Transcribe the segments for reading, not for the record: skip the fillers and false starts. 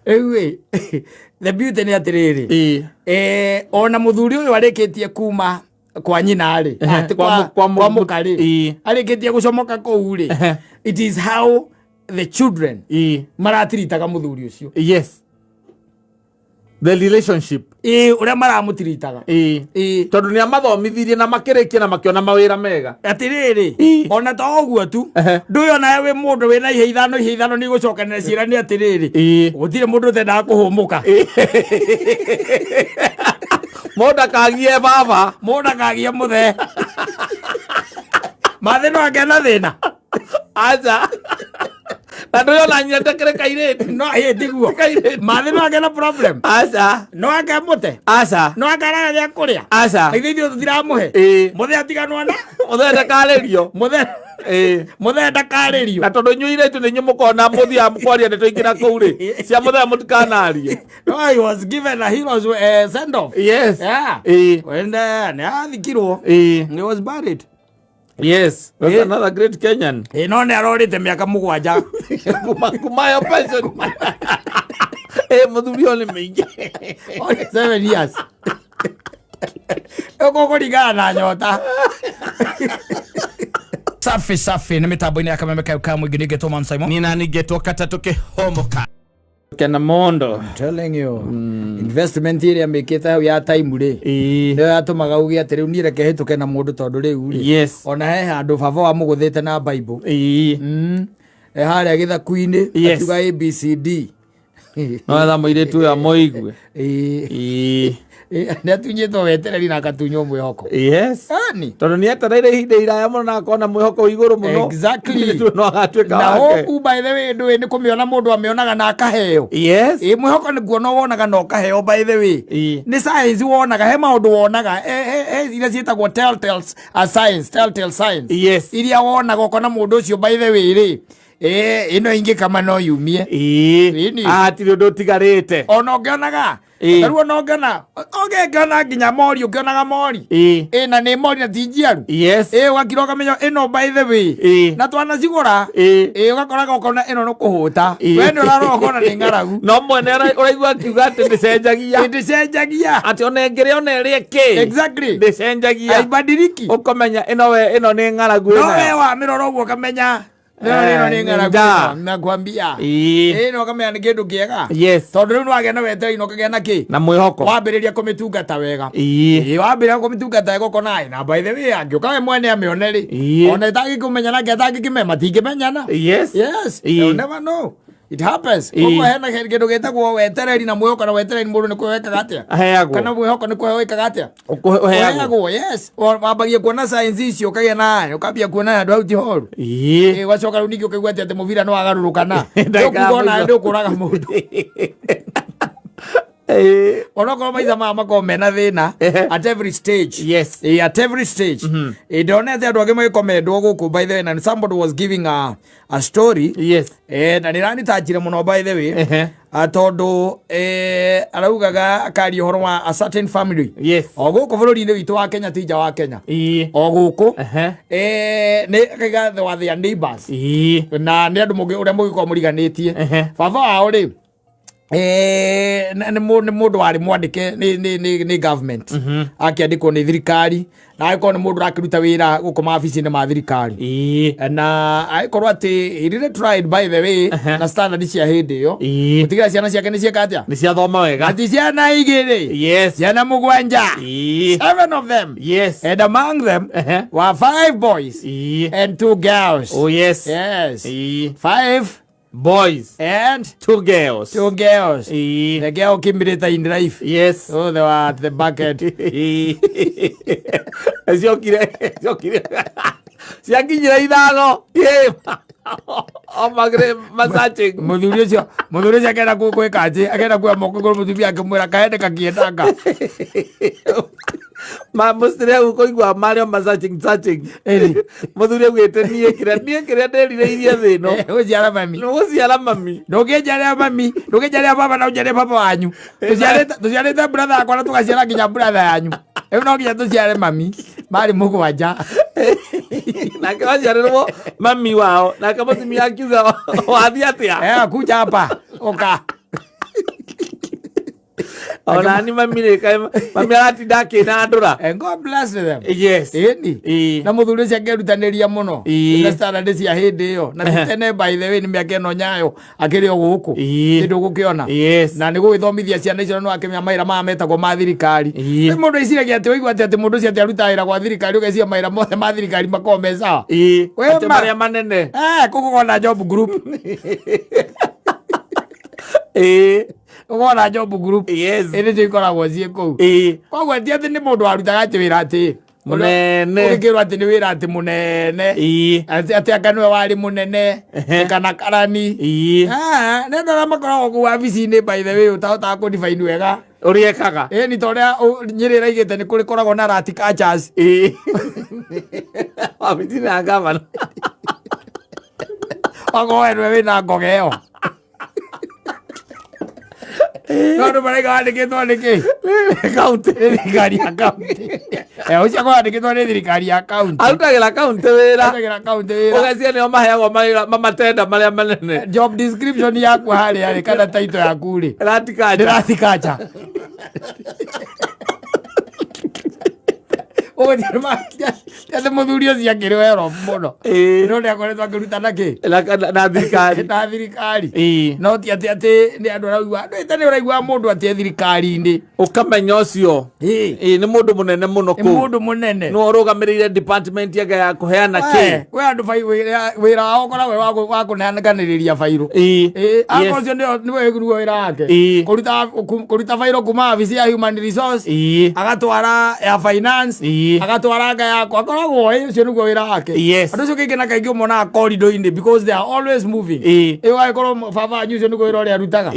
Rĩu ĩ, the beauty nĩ atĩrĩrĩ, ona mũthuri ũyũ arĩkĩtie kuma kwa nyina rĩ, ti kwa mũka rĩ, arĩkĩtie gũcomoka kũu rĩ, it is how the children maratiritaga mũthuri ũcio. Yes, the relationship. Ĩĩ, ũrĩa maramũtiritaga. Tondũ nĩ amathomithirie na makĩrĩkia na makĩona mawĩra mega. Atĩrĩrĩ, ona to ũguo tu, ndũĩ onawe wĩ mũndũ wĩna ihe ithano, ihe ithano nĩ igũcokanĩra ciĩrane atĩrĩrĩ, gũtirĩ mũndũ ũtendaga kũhũmũka. Mũndũ akagie baba. Mũndũ akagia mũthee mathĩ no angĩa na thĩna. Aca, na ndũĩ ona nyina ndakĩrĩ kairĩtu. No ĩ tiguo. Kairĩtu. Mathĩ no angĩa na problem. Aca. No angĩa mũte. Aca. No angĩaraga gĩa kũrĩa. Aca. Ithuĩ ithuĩ tũtiramũhe. Mũthee atiganwo na Mũthee ndakarĩrio. Mũthee mũthee ndakarĩrio. Na tondũ inyuĩ irĩtu nĩ inyuĩ mũkona mũthiaga kwaria ndeto ingĩ na kũu rĩ, cia mũthee mũtikanarie. No, he was given a hero's send off. Yeah. And nĩ athikirwo. He was buried. Yes, that's another great Kenyan. Ĩ, no nĩ arorĩte mĩaka 7. Kuma yo pension. Mũthuri ũyũ nĩ mĩingĩ. Only 7 years. Ũkũkũringana na nyota. Safi safi, nĩ mĩtambo-inĩ ya Kameme kayo ka mũingĩ, nĩngetwo Man Simon. Nina ningetwo katatũ kĩhomoka. Kena mondo. Telling you, investment ĩrĩa mĩkĩte hau ya time rĩ, nĩyo yatũmaga uge atĩ rĩu niĩ reke hĩtũke na mũndũ, tondũ rĩu rĩ, ona he handũ baba wamũgũthĩte na Bible. E harĩa gĩthaku-inĩ, akiuga ABCD. No etha mũirĩtu ũyũ amũigue. Nĩ atunyĩtwo wetereri na akatunywo mwĩhoko. Ani. Tondũ nĩ etereire ihinda iraya mũno na akona mwĩhoko wĩ igũrũ mũno. Mũirĩtu ũyũ no agatuĩka Na wake. Hope, by the way, ndũĩ nĩ kũmĩona mũndũ amĩonaga na akaheo. Ĩ, mwĩhoko nĩ kuona wonaga na ũkaheo, by the way. Nĩ science wonaga, he maũndũ wonaga, he iria ciĩtagwo telltales a science, telltale signs, iria wonaga ũkona mũndũ ũcio, by the way rĩ, ĩno ingĩ kama no yumie. Ĩni. Hatirĩ ũndũ ũtigarĩte. Ona ũngĩonaga, tarĩu ona ũngĩona, ũngĩona nginya mori, ũngĩonaga mori, na nĩ mori na ti njiaru. Ĩ, ũgakira ũkamenya ĩno, by the way, na twanacigũra. Ĩ, ũgakoraga ũkona ĩno nĩ kũhũta. We nĩ ũrarora ũkona nĩ ng'aragu. No mwene ũraigua akiuga atĩ ndĩcenjagia. Ndĩcenjagia. Atĩ ona ĩngĩrĩa ona ĩrĩe kĩ. Ndĩcenjagia. Haibadiliki. Ũkamenya ĩno we ĩno nĩ ng'aragu No ĩno. we wamĩrora ũguo ũkamenya ĩno ĩno nĩ ng'aragu. Nda. Ĩno, nakwambia, ĩno ũkamenya nĩ kĩndũ kĩega, tondũ rĩu nĩwagĩa na wetereri na ũkagĩa na kĩ? Na mwĩhoko. Wambĩrĩria kũmĩtungata wega. Ĩ, wambĩrĩria kũmĩtungata wega ũkona ĩ, na by the way angĩũka we mwene amĩone rĩ, ona ĩtangĩkũmenya nake atangĩkĩmenya, matingĩmenyana. Yes. You never know, it happens. Koguo hena kĩndũ gĩtagwo wetereri na mwĩhoko, na wetereri mũndũ nĩ kũheo ĩkaga atĩa? Aheagwo. Kana mwĩhoko nĩ kũheo ĩkaga atĩa? Ũheagwo. Ũheagwo, yes. Wambagia kuona signs icio, ũkagĩa na ũkambia kuona handũ hau ti horu. Ĩ, ũgacoka rĩu ningĩ ũkaigua atĩ mũbira nĩ wagarũrũkana. Ndagĩka ya Ũkuga ona mũico. ndĩ ũkũraga mũndũ, onokorwo maitha maya makorwo mena thĩna at every stage. Ĩ, at every stage. Ĩ, ndonete andũ angĩ magĩkomendwo gũkũ, by the way, and somebody was giving a story. Na nä ranitanjire må no, by the way. Tondå araugaga akaria ũhoro wa a certain family o gũkũ bũrũri-inĩ witũ wa Kenya, ti nja wa Kenya, o gũkũ. Nĩ akaiga they were their neighbors, na nĩ andũ ũrĩa mũngĩkorwo mũriganĩtie. Baba wao rĩ, nĩ mũndũ warĩ mwandĩke nĩ government, akĩandĩkwo nĩ thirikari, na agĩkorwo nĩ mũndũ ũrakĩruta wĩra gũkũ mawabici-inĩ ma thirikari, na agĩkorwo atĩ he really tried, by the way, na standard cia hĩndĩ ĩyo, gũtigĩra ciana ciake nĩ ciĩka atĩa? Nĩ ciathoma wega. Ati ciana igĩrĩ, ciana 7, seven of them, and among them were five boys and two girls. Oh yes. Yes, five boys and two girls. Two girls. The girl came later in life. So they were at the back end. Ciokire ciakinyire 5. Ĩ, o magre massaging. Mũthuri ũcio akenda gwĩka atĩ akenda kuoya moko igũrũ, mũtumia akĩmwĩra kaende kakiendanga. Ma mũcire hau kũigua marĩ o massaging searching. Mũthuri augĩte niĩ kĩrĩa ndĩrirĩirie thĩ ĩno gũciara mami. Nĩ gũciara mami. Ndũngĩnjarĩa mami, ndũngĩnjarĩa baba na ũnjarĩe baba wanyu. Tũciarĩte brother yakwa na tũgaciara nginya brother yanyu, rĩu no nginya tũciare mami. Marĩ 7. Nake waciarĩrwo mami wao, nake mũtumia akiuga wathiĩ atĩa? Kuja hapa, ũka. Ona ni mami rĩ, kaĩ mami aratinda akĩnandũra. And God bless them. Ĩni. Na mũthuri ũcio akĩrutanĩria mũno na standard cia hĩndĩ ĩyo na ti tene, by the way, nĩ mĩaka ĩno nyayo akĩrĩ o gũkũ hĩndĩ ũgũkĩona na nĩ gũgĩthomithia ciana icio, na nĩ wakĩmenya mawĩra maya metagwo ma thirikari. Rĩu mũndũ eciragia atĩ waigua atĩ mũndũ ũcio atĩ arutaga wĩra gwa thirikari, ũgeciria mawĩra mothe ma thirikari makoragwo me sawa. We Atĩ marĩa manene. Kũu na job group. Ũkona job group. Ĩndĩ cio ikoragwo ciĩ kũu. Koguo ti atĩ nĩ mũndũ warutaga atĩ wĩra atĩ Mũnene. Ũgĩkĩrwo atĩ nĩ wĩra atĩ mũnene, atĩ anga nĩwe warĩ mũnene kana karani. Ah, nĩ andũ arĩa makoragwo kũu wabici-inĩ, by the way, ũtahotaga kũ-define wega Ũrĩa ekaga. Ĩ ni ta ũrĩa Nyĩrĩ ĩraigĩte nĩ kũrĩ koragwo na rat catchers. Wabici-inĩ ya gavana. Okorwo we nĩwe wĩna ngoga ĩyo, no andũ maraiga wandĩkĩtwo nĩ kĩ? Kaunti. Nĩ thirikari ya kaunti. Ũcio akorwo wandĩkĩtwo nĩ thirikari ya kaunti. Arutagĩra kaunti wĩra. Arutagĩra kaunti wĩra. Ũgacia nĩo maheagwo mawĩra mamatenda marĩa manene. Job description yaku harĩa rĩ, kana title yaku rĩ, Ratikaja. Ndĩratikacha. Ũguo atĩ mũthuri ũcio akĩrĩ wero mũno, no nĩ akoretwo akĩruta na kĩ? Na thirikari. Na thirikari. No ti atĩ nĩ andũ araigua andũ ĩta nĩ ũraigua mũndũ atĩ e thirikari-inĩ. Ũkamenya ũcio nĩ mũndũ mũnene mũno Nĩ kũu. Mũndũ mũnene. Nĩwe ũrũgamĩrĩire department yake ya kũheana kĩ. Kwĩ andũ wĩra wao ũkoragwo wĩ wa kũnenganĩrĩria bairũ. Akorwo ũcio nĩwe nĩguo wĩra wake, kũruta bairũ kuma wabici ya human resource, agatwara ya finance, agatwara nga yakwa, akoragwo ũcio nĩguo wĩra wake. Andũ acio kaingĩ na kaingĩ ũmonaga corridor-inĩ because they are always moving. Ũgagĩkorwo baba wanyu ũcio nĩguo wĩra ũrĩa arutaga.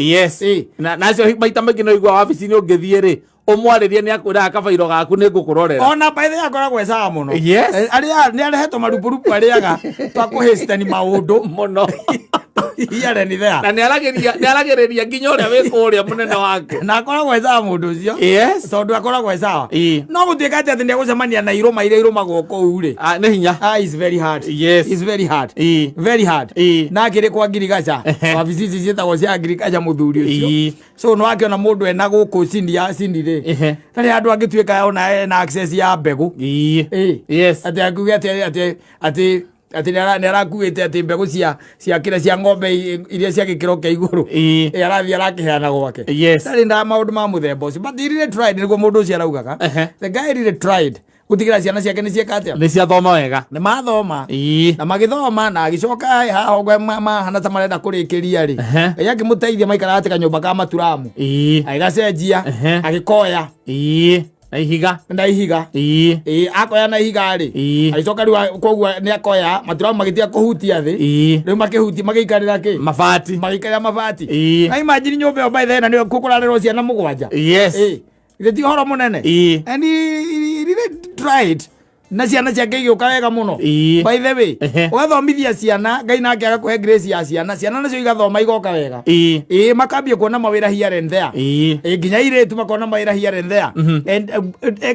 Na acio maita maingĩ no igua wabici-inĩ ũngĩthiĩ rĩ, ũmwarĩrie nĩ akwĩraga kabairo gaku nĩ ngũkũrorera. Ona by the way akoragwo e sawa mũno. Yes. Arĩa nĩ arehetwo marupurupu arĩaga twa kũhĩstani maũndũ mũno here and there. Na nĩ aragĩrĩria nginya ũrĩa wĩ kũrĩa mũnene wake. Na akoragwo e sawa mũndũ ũcio, tondũ akoragwo e sawa. No gũtuĩka atĩ nĩ egũcemania na irũma iria irũmagwo kũu rĩ, Ah, nĩ hinya. Ah, it's very hard. It's very hard. Very hard. Na akĩrĩ kwa ngirigaca, wabici ici ciĩtagwo cia ngirigaca, mũthuri ũcio. So no akĩona mũndũ ena gũkũ cini ya cini rĩ, tarĩ andũ angĩtuĩka ona ena access ya mbegũ. Atĩ akiuge atĩ nĩ arakuĩte atĩ mbegũ cia kĩrĩa cia ng'ombe iria cia gĩkĩro kĩa igũrũ. Arathiĩ arakĩheana gwake. Ndarĩ na maũndũ ma mũthemba ũcio, but he really tried, nĩguo mũndũ ũcio araugaga. The guy really tried gũtigĩra ciana ciake nĩ cieka atĩa? Nĩ ciathoma wega. Nĩ mathoma. Na magĩthoma na agĩcoka haha ũguo mahana ta marenda kũrĩkĩria rĩ, Ngai akĩmũteithia maikaraga atĩ kanyũmba ka maturamu, agĩgacenjia, agĩkoya. Na ihiga. Na ihiga. Akoya na ihiga rĩ, agĩcoka rĩu koguo nĩ akoya maturamu magĩtiga kũhutia thĩ. Rĩu makĩhutia magĩikarĩra kĩ? Mabati. Magĩikarĩra mabati. Na imagine nyũmba ĩyo, by the way, na nĩyo kũrarerwo ciana mũgwanja. Githĩ ti ũhoro mũnene? And he really tried na ciana ciake igĩũka wega mũno. By the way, ũgathomithia ciana, Ngai nake agakũhe grace ya ciana, ciana nacio igathoma igoka wega. Makambia kuona mawĩra here and there. Nginya airĩtu makona mawĩra here and there. And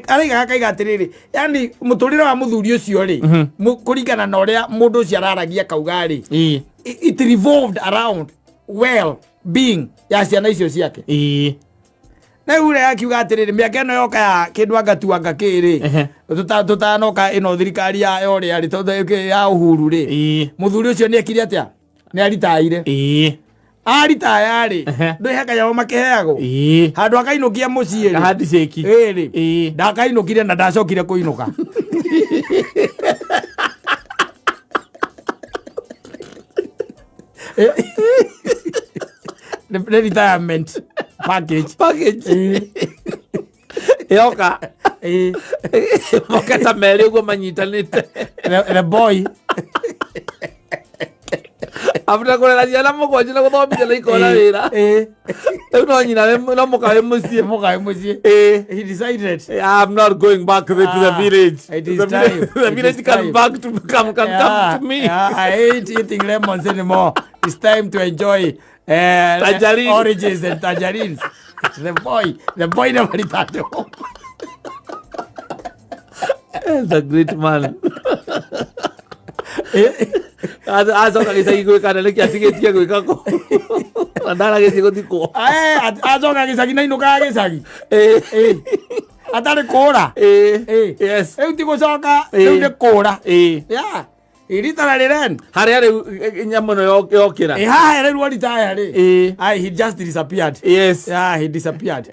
araiga akaiga atĩrĩrĩ, yani mũtũrĩre wa mũthuri ũcio rĩ, kũringana na ũrĩa mũndũ ũcio araragia kauga rĩ, it revolved around well being ya ciana icio ciake. Rĩu rĩ, akiuga atĩrĩrĩ, mĩaka ĩno yoka ya kĩndũ angatuanga kĩrĩ, tũtanoka ĩno thirikari ya ũrĩa rĩ, tondũ ya Uhuru rĩ, mũthuri ũcio nĩ ekire atĩa? Nĩ aritaire. Aritaya rĩ, ndũĩ he kanyamũ makĩheagwo handũ akainũkia mũciĩ rĩ. Handshake. Ĩrĩ ndakainũkire na ndacokire kũinũka. Nĩ retirement package. Package. Yoka. Moka ta merĩ ũguo manyitanĩte. The boy. After kũrera ciana mũgwanja na gũthomithia na ikona wĩra. Rĩu no nyina no mũka wĩ mũciĩ. Mũka wĩ mũciĩ. He decided, I'm not going back to the Ah, village. it is The time. village, the It village is can time. back to come can come to me. Yeah, I ain't eating lemons anymore. It's time to enjoy Tangerine. oranges and tangerines. The boy never returned home. The great man. Acoka gĩcagi gwĩka na nĩkĩ atigĩtie gwĩka kũ. Na ndaragĩthiĩ gũthikwo. Acoka gĩcagi na inũkaga gĩcagi. Atarĩ kũra. Yes. Rĩu ti gũcoka, rĩu nĩ kũra. Yeah. He literally ran. Harĩa rĩu nyamũ ĩno yokĩra. Haha rĩu retire rĩ. Aye, he just disappeared. Yes. Yeah, he disappeared.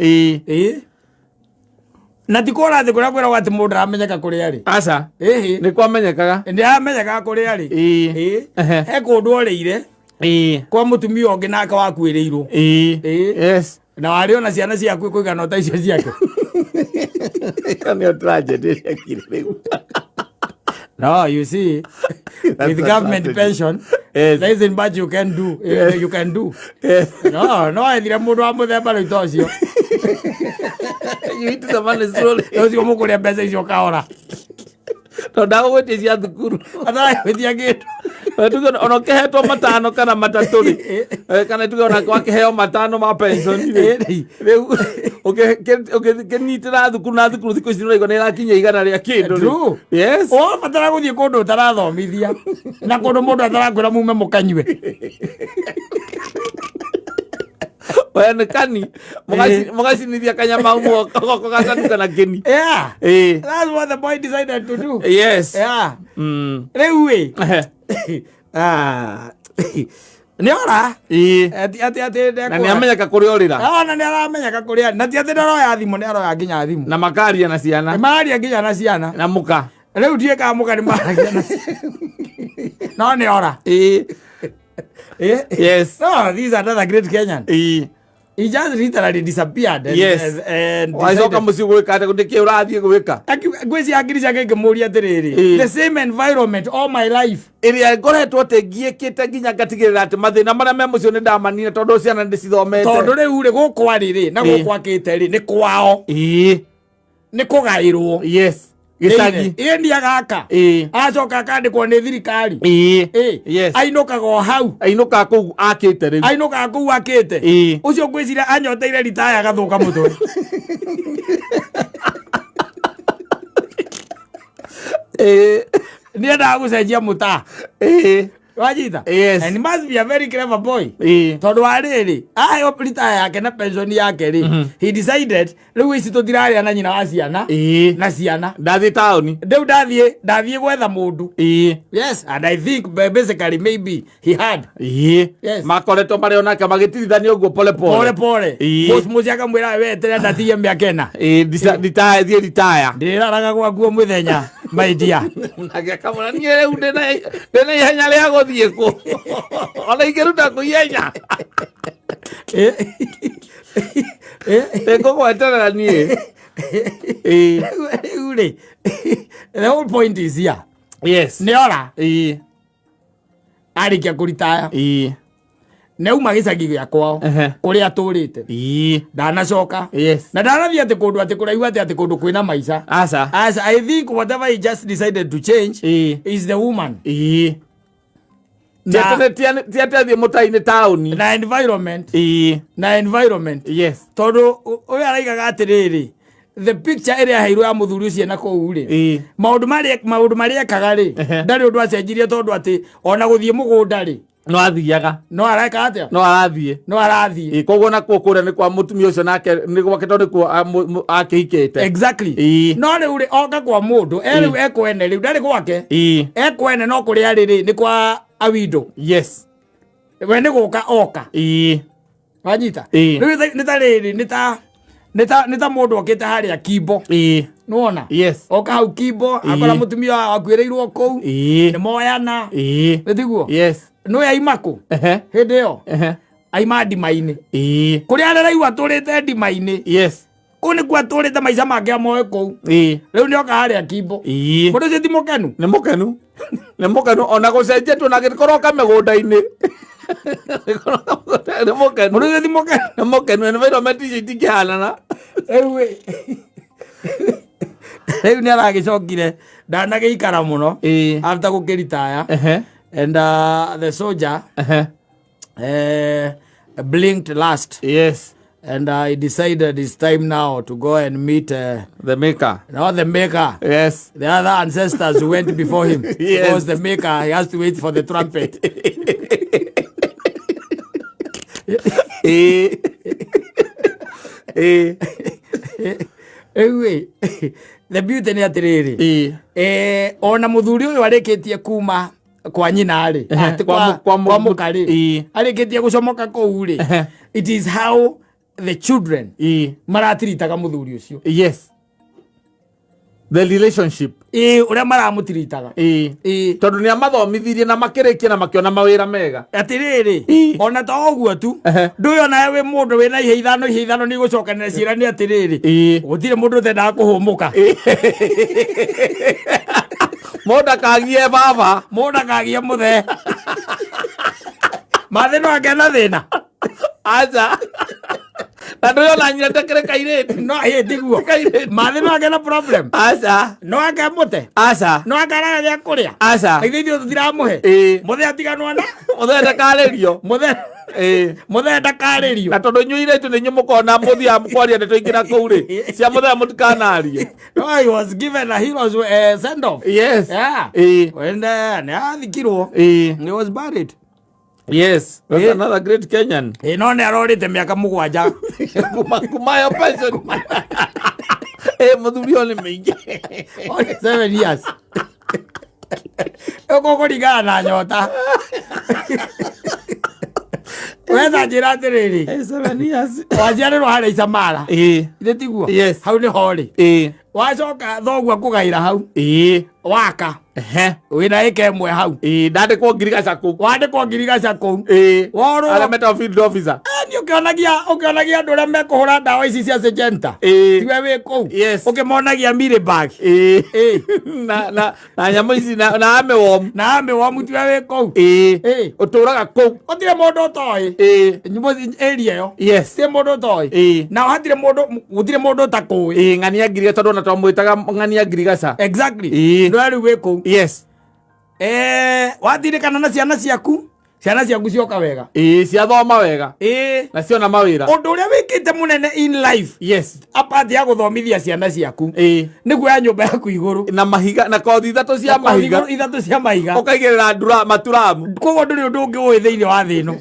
Na ti kũra atĩ kũrĩa kwĩragwo atĩ mũndũ aramenyeka kũrĩa arĩ. Aca. Ĩhĩ. Nĩ kwamenyekaga. Nĩ aramenyekaga kũrĩa arĩ. Ehe. He kũndũ orĩire kwa mũtumia ũngĩ nake wakuĩrĩirwo. Yes. Na warĩ ona ciana ciaku kũigana ta icio ciake. Ĩyo nĩyo tragedy ĩrĩa ĩkire rĩu. No, you see, That's with a government tragedy. pension, Yes. there isn't much you can do. You can do. Yes. No, ethire mũndũ wa mũthemba rĩu ta ũcio. You eat the money slowly. Ũcio mũkũrĩa mbeca icio kahora. Tondũ ndagũgwĩtia cia thukuru. Ataragwĩtia kĩndũ. Tuge ona ũkĩhetwo matano kana matatũ rĩ, kana tuge ona wakĩheo matano ma pension rĩ, rĩu ũkĩnyitĩra thukuru na thukuru thikũ ici nĩũraigua nĩ ĩrakinya igana rĩa kĩndũ rĩ. True. Yes. Ũrabatara gũthiĩ kũndũ ũtarathomithia na kũndũ mũndũ atarakwĩra mume mũkanyue. We nĩ kani mũgacinithia kanyama goko gacanuka na kĩni. Yeah. That's what the boy decided to do. Yes. Yeah. Rĩu ĩ. Nĩ ora. Ati ati ati Na nĩ amenyeka kũrĩa ũrĩra. Na nĩ aramenyeka kũrĩa arĩ. Na ti atĩ ndaroya thimũ, nĩ aroya nginya thimũ. Na makaria na ciana. Nĩ mararia nginya na ciana. Na mũka. Rĩu ndiũĩ kana mũka nĩ maragia na ciana. No nĩ ora. Yes. No, this is another great Kenyan. He just literally disappeared. And, Yes. And Wacoka decided- mũciĩ gwĩka atĩa nĩkĩ ũrathiĩ gwĩka? Ngwĩciria ngiri ciake ngĩmũria atĩrĩrĩ, the same environment all my life. Ĩrĩa ngoretwo atĩ ngiĩkĩte nginya ngatigĩrĩra atĩ mathĩna marĩa me mũciĩ nĩ ndamanina tondũ ciana ndĩcithomete. Tondũ rĩu rĩ gũkũ arĩ rĩ na gũkũ akĩte rĩ nĩ kwao. Nĩ kũgaĩrwo. Yes. Gĩcagi. Ĩĩ nĩ agaka. Acoka akandĩkwo nĩ thirikari. Yes. Ainũkaga o hau. Ainũkaga kũu akĩte rĩu. Ainũkaga kũu akĩte. Ũcio ngwĩciria anyoteire ritaya agathũka mũtwe. Nĩendaga gũcenjia mũtaa. Wanyita? Yes. And he must be a very clever boy. Tondũ wa rĩrĩ, aheo retire yake na pension yake rĩ, he decided rĩu ici tũtirarĩa na nyina wa ciana na ciana. Ndathiĩ taũni. Rĩu ndathiĩ gwetha mũndũ. Yes, and I think basically maybe he had. Yes. Makoretwo marĩ onake magĩtirithania ũguo pole pole. Pole pole. Mũciĩ akamwĩra we eterera ndatigie mĩaka ĩna. Thiĩ retire. Ndĩraraga gwakuo mũthenya, my dear. Nake akamwĩra niĩ rĩu ndĩna ihenya rĩa gũthiĩ kũ. Ona ingĩruta kũ ihenya. Ndĩngũgweterera niĩ. Rĩu rĩ, the whole point is here. Yes. Nĩ ora. Arĩkia kũritaya. Nĩ auma gĩcagi gĩa kwao. Kũrĩa atũrĩte. Ndanacoka. Yes. Na ndanathiĩ atĩ kũndũ atĩ kũraihu atĩ atĩ kũndũ kwĩna maica. Aca. As I think whatever he just decided to change is the woman. Ti atĩ athiĩ mũtai-inĩ taũni. Na environment. Na environment. Yes. Tondũ ũyũ araigaga atĩrĩrĩ, the picture ĩrĩa aheirwo ya mũthuri ũcio na kũu rĩ, maũndũ marĩa ekaga rĩ, ndarĩ ũndũ acenjirie tondũ atĩ ona gũthiĩ mũgũnda rĩ, No athiaga. No areka atĩa? No arathiĩ. No arathiĩ. Koguo nakuo kũrĩa nĩ kwa mũtumia ũcio nake nĩ gwake tondũ nĩkuo akĩhikĩte. Exactly. No rĩu rĩ, oka kwa mũndũ, rĩu ekwene rĩu, ndarĩ gwake. Ekwene no kũrĩa arĩ rĩ, nĩ kwa Awindo. Yes. We nĩ gũka oka. Wanyita? Rĩu nĩ ta rĩrĩ, nĩ ta mũndũ okĩte harĩa Kimbo. Nĩwona? Yes. Oka hau Kimbo, akora mũtumia wakuĩrĩirwo kũu. Nĩ moyana. Nĩ tiguo? Yes. Nĩ aima kũ? Hĩndĩ ĩyo? Aima ndima-inĩ. Kũrĩa areraigua atũrĩte ndima-inĩ. Yes. Kũu nĩkuo atũrĩte maica make moe kũu. Rĩu nĩ oka harĩa Kimbo. Mũndũ ũcio ti mũkenu? Nĩ mũkenu. Nĩ mũkenu ona gũcenjetio na gĩkorwo kamĩgũnda-inĩ. Nĩ mũkenu. Mũndũ ũcio ti mũkenu? Nĩ mũkenu. Environment icio itingĩhanana. Rĩu ĩ. Rĩu nĩ aragĩcokire ndanagĩikara mũno. After gũkĩritaya. And the soldier blinked last. Yes. And he decided it's time now to go and meet the maker. Not the maker. Yes. The other ancestors who went before him. Yes. Because the maker, he has to wait for the trumpet. Ĩĩ. Ĩĩ. Rĩu ĩ, the beauty nĩ atĩrĩrĩ, Ĩĩ. Ona mũthuri ũyũ arĩkĩtie kuma kwa nyina rĩ, atĩ Kwa kwa mũka rĩ, Ĩĩ. arĩkĩtie gũcomoka kũu rĩ, it is how the children Ĩĩ. maratiritaga mũthuri ũcio. Yes, the relationship. Ĩĩ, ũrĩa maramũtiritaga. Ĩĩ. Ĩĩ. Tondũ nĩ amathomithirie na makĩrĩkia na makĩona mawĩra mega. Atĩrĩrĩ, Ĩĩ. ona to ũguo tu, ndũyũ onawe wĩ mũndũ wĩna ihe ithano, ihe ithano nĩ igũcokanĩra ciĩra nĩ atĩrĩrĩ, Ĩĩ. gũtirĩ mũndũ ũtendaga kũhũmũka. Mũndũ akagie baba. Mũndũ akagia mũthee mathĩ no akena thĩna. Aca, na ndũyona nyina ndakĩrĩ kairĩtu. No ĩ tiguo. Kairĩtu. Mathĩ no akena problem. Aca. No ake mũte. Aca. No akaraga gĩa kũrĩa. Aca. Ithuĩ ithuĩ tũtiramũhe. Ĩĩ. Mũthee atiganwo na mũthee ndakarĩrio. Mũthee. Ĩĩ. Mũthee ndakarĩrio. Na tondũ inyuĩ irĩtu nĩ inyuĩ mũkona mũthiaga kwaria ndeto ingĩ na kũu rĩ, cia mũthee mũtikanarie. No, he was given a hero's send off. Yes. Yeah. Ĩĩ. And nĩ athikirwo. Ĩĩ. He was buried. Yes, that's Ĩĩ. another great Kenyan. Ĩ, no nĩ arorĩte mĩaka 7. Kuma yo pension. Ĩ, mũthuri ũyũ nĩ mĩingĩ. Only 7 years. Ũkũkũringana na nyota. Wetha njĩra atĩrĩrĩ. Ĩ, 7 years. Waciarĩrwo harĩa Isamara. Ĩĩ. Ithe tiguo? Yes. Hau nĩho rĩ. Ĩĩ. Wacoka thoguo akũgaĩra hau. Ĩĩ. Waka. Ehe. Wĩna ĩka ĩmwe hau. Ĩĩ, ndandĩkwo ngirigaca kũu. Wandĩkwo ngirigaca kũu. Ĩĩ. Worwo. Arĩa metagwo field officer. Nĩ ũkĩonagia andũ ũrĩa mekũhũra ndawa ici cia Syngenta. Ĩĩ. Tiwe wĩ kũu. Yes. Ũkĩmonagia mealybug. Ĩĩ. Ĩĩ. Na nyamũ ici na armyworm. Na armyworm tiwe wĩ kũu. Ĩĩ. Ĩĩ. Ũtũraga kũu. Gũtirĩ mũndũ ũtoĩ. Ĩĩ. Area ĩyo. Yes. Gũtirĩ mũndũ ũtoĩ. Ĩĩ. Na hatirĩ mũndũ, gũtirĩ mũndũ ũtakũĩ. Ĩĩ, ng'ania ngirigaca, tondũ ona twamwĩtaga ng'ania ngirigaca. Exactly. Ĩĩ. Nĩwe rĩu wĩ kũu. Yes. Watirikana na ciana ciaku, ciana ciaku cioka wega. Ĩĩ, ciathoma wega. Ĩĩ. Na ciona mawĩra. Ũndũ ũrĩa wĩkĩte mũnene in life, Yes. apart ya gũthomithia ciana ciaku, Ĩĩ. nĩ kuoya nyũmba yaku igũrũ. Na mahiga, na kothi ithatũ cia mahiga. Ithatũ cia mahiga. Ũkaigĩrĩra ndura maturamu. Koguo ndũrĩ ũndũ ũngĩ ũĩ thĩinĩ wa thĩ ĩno.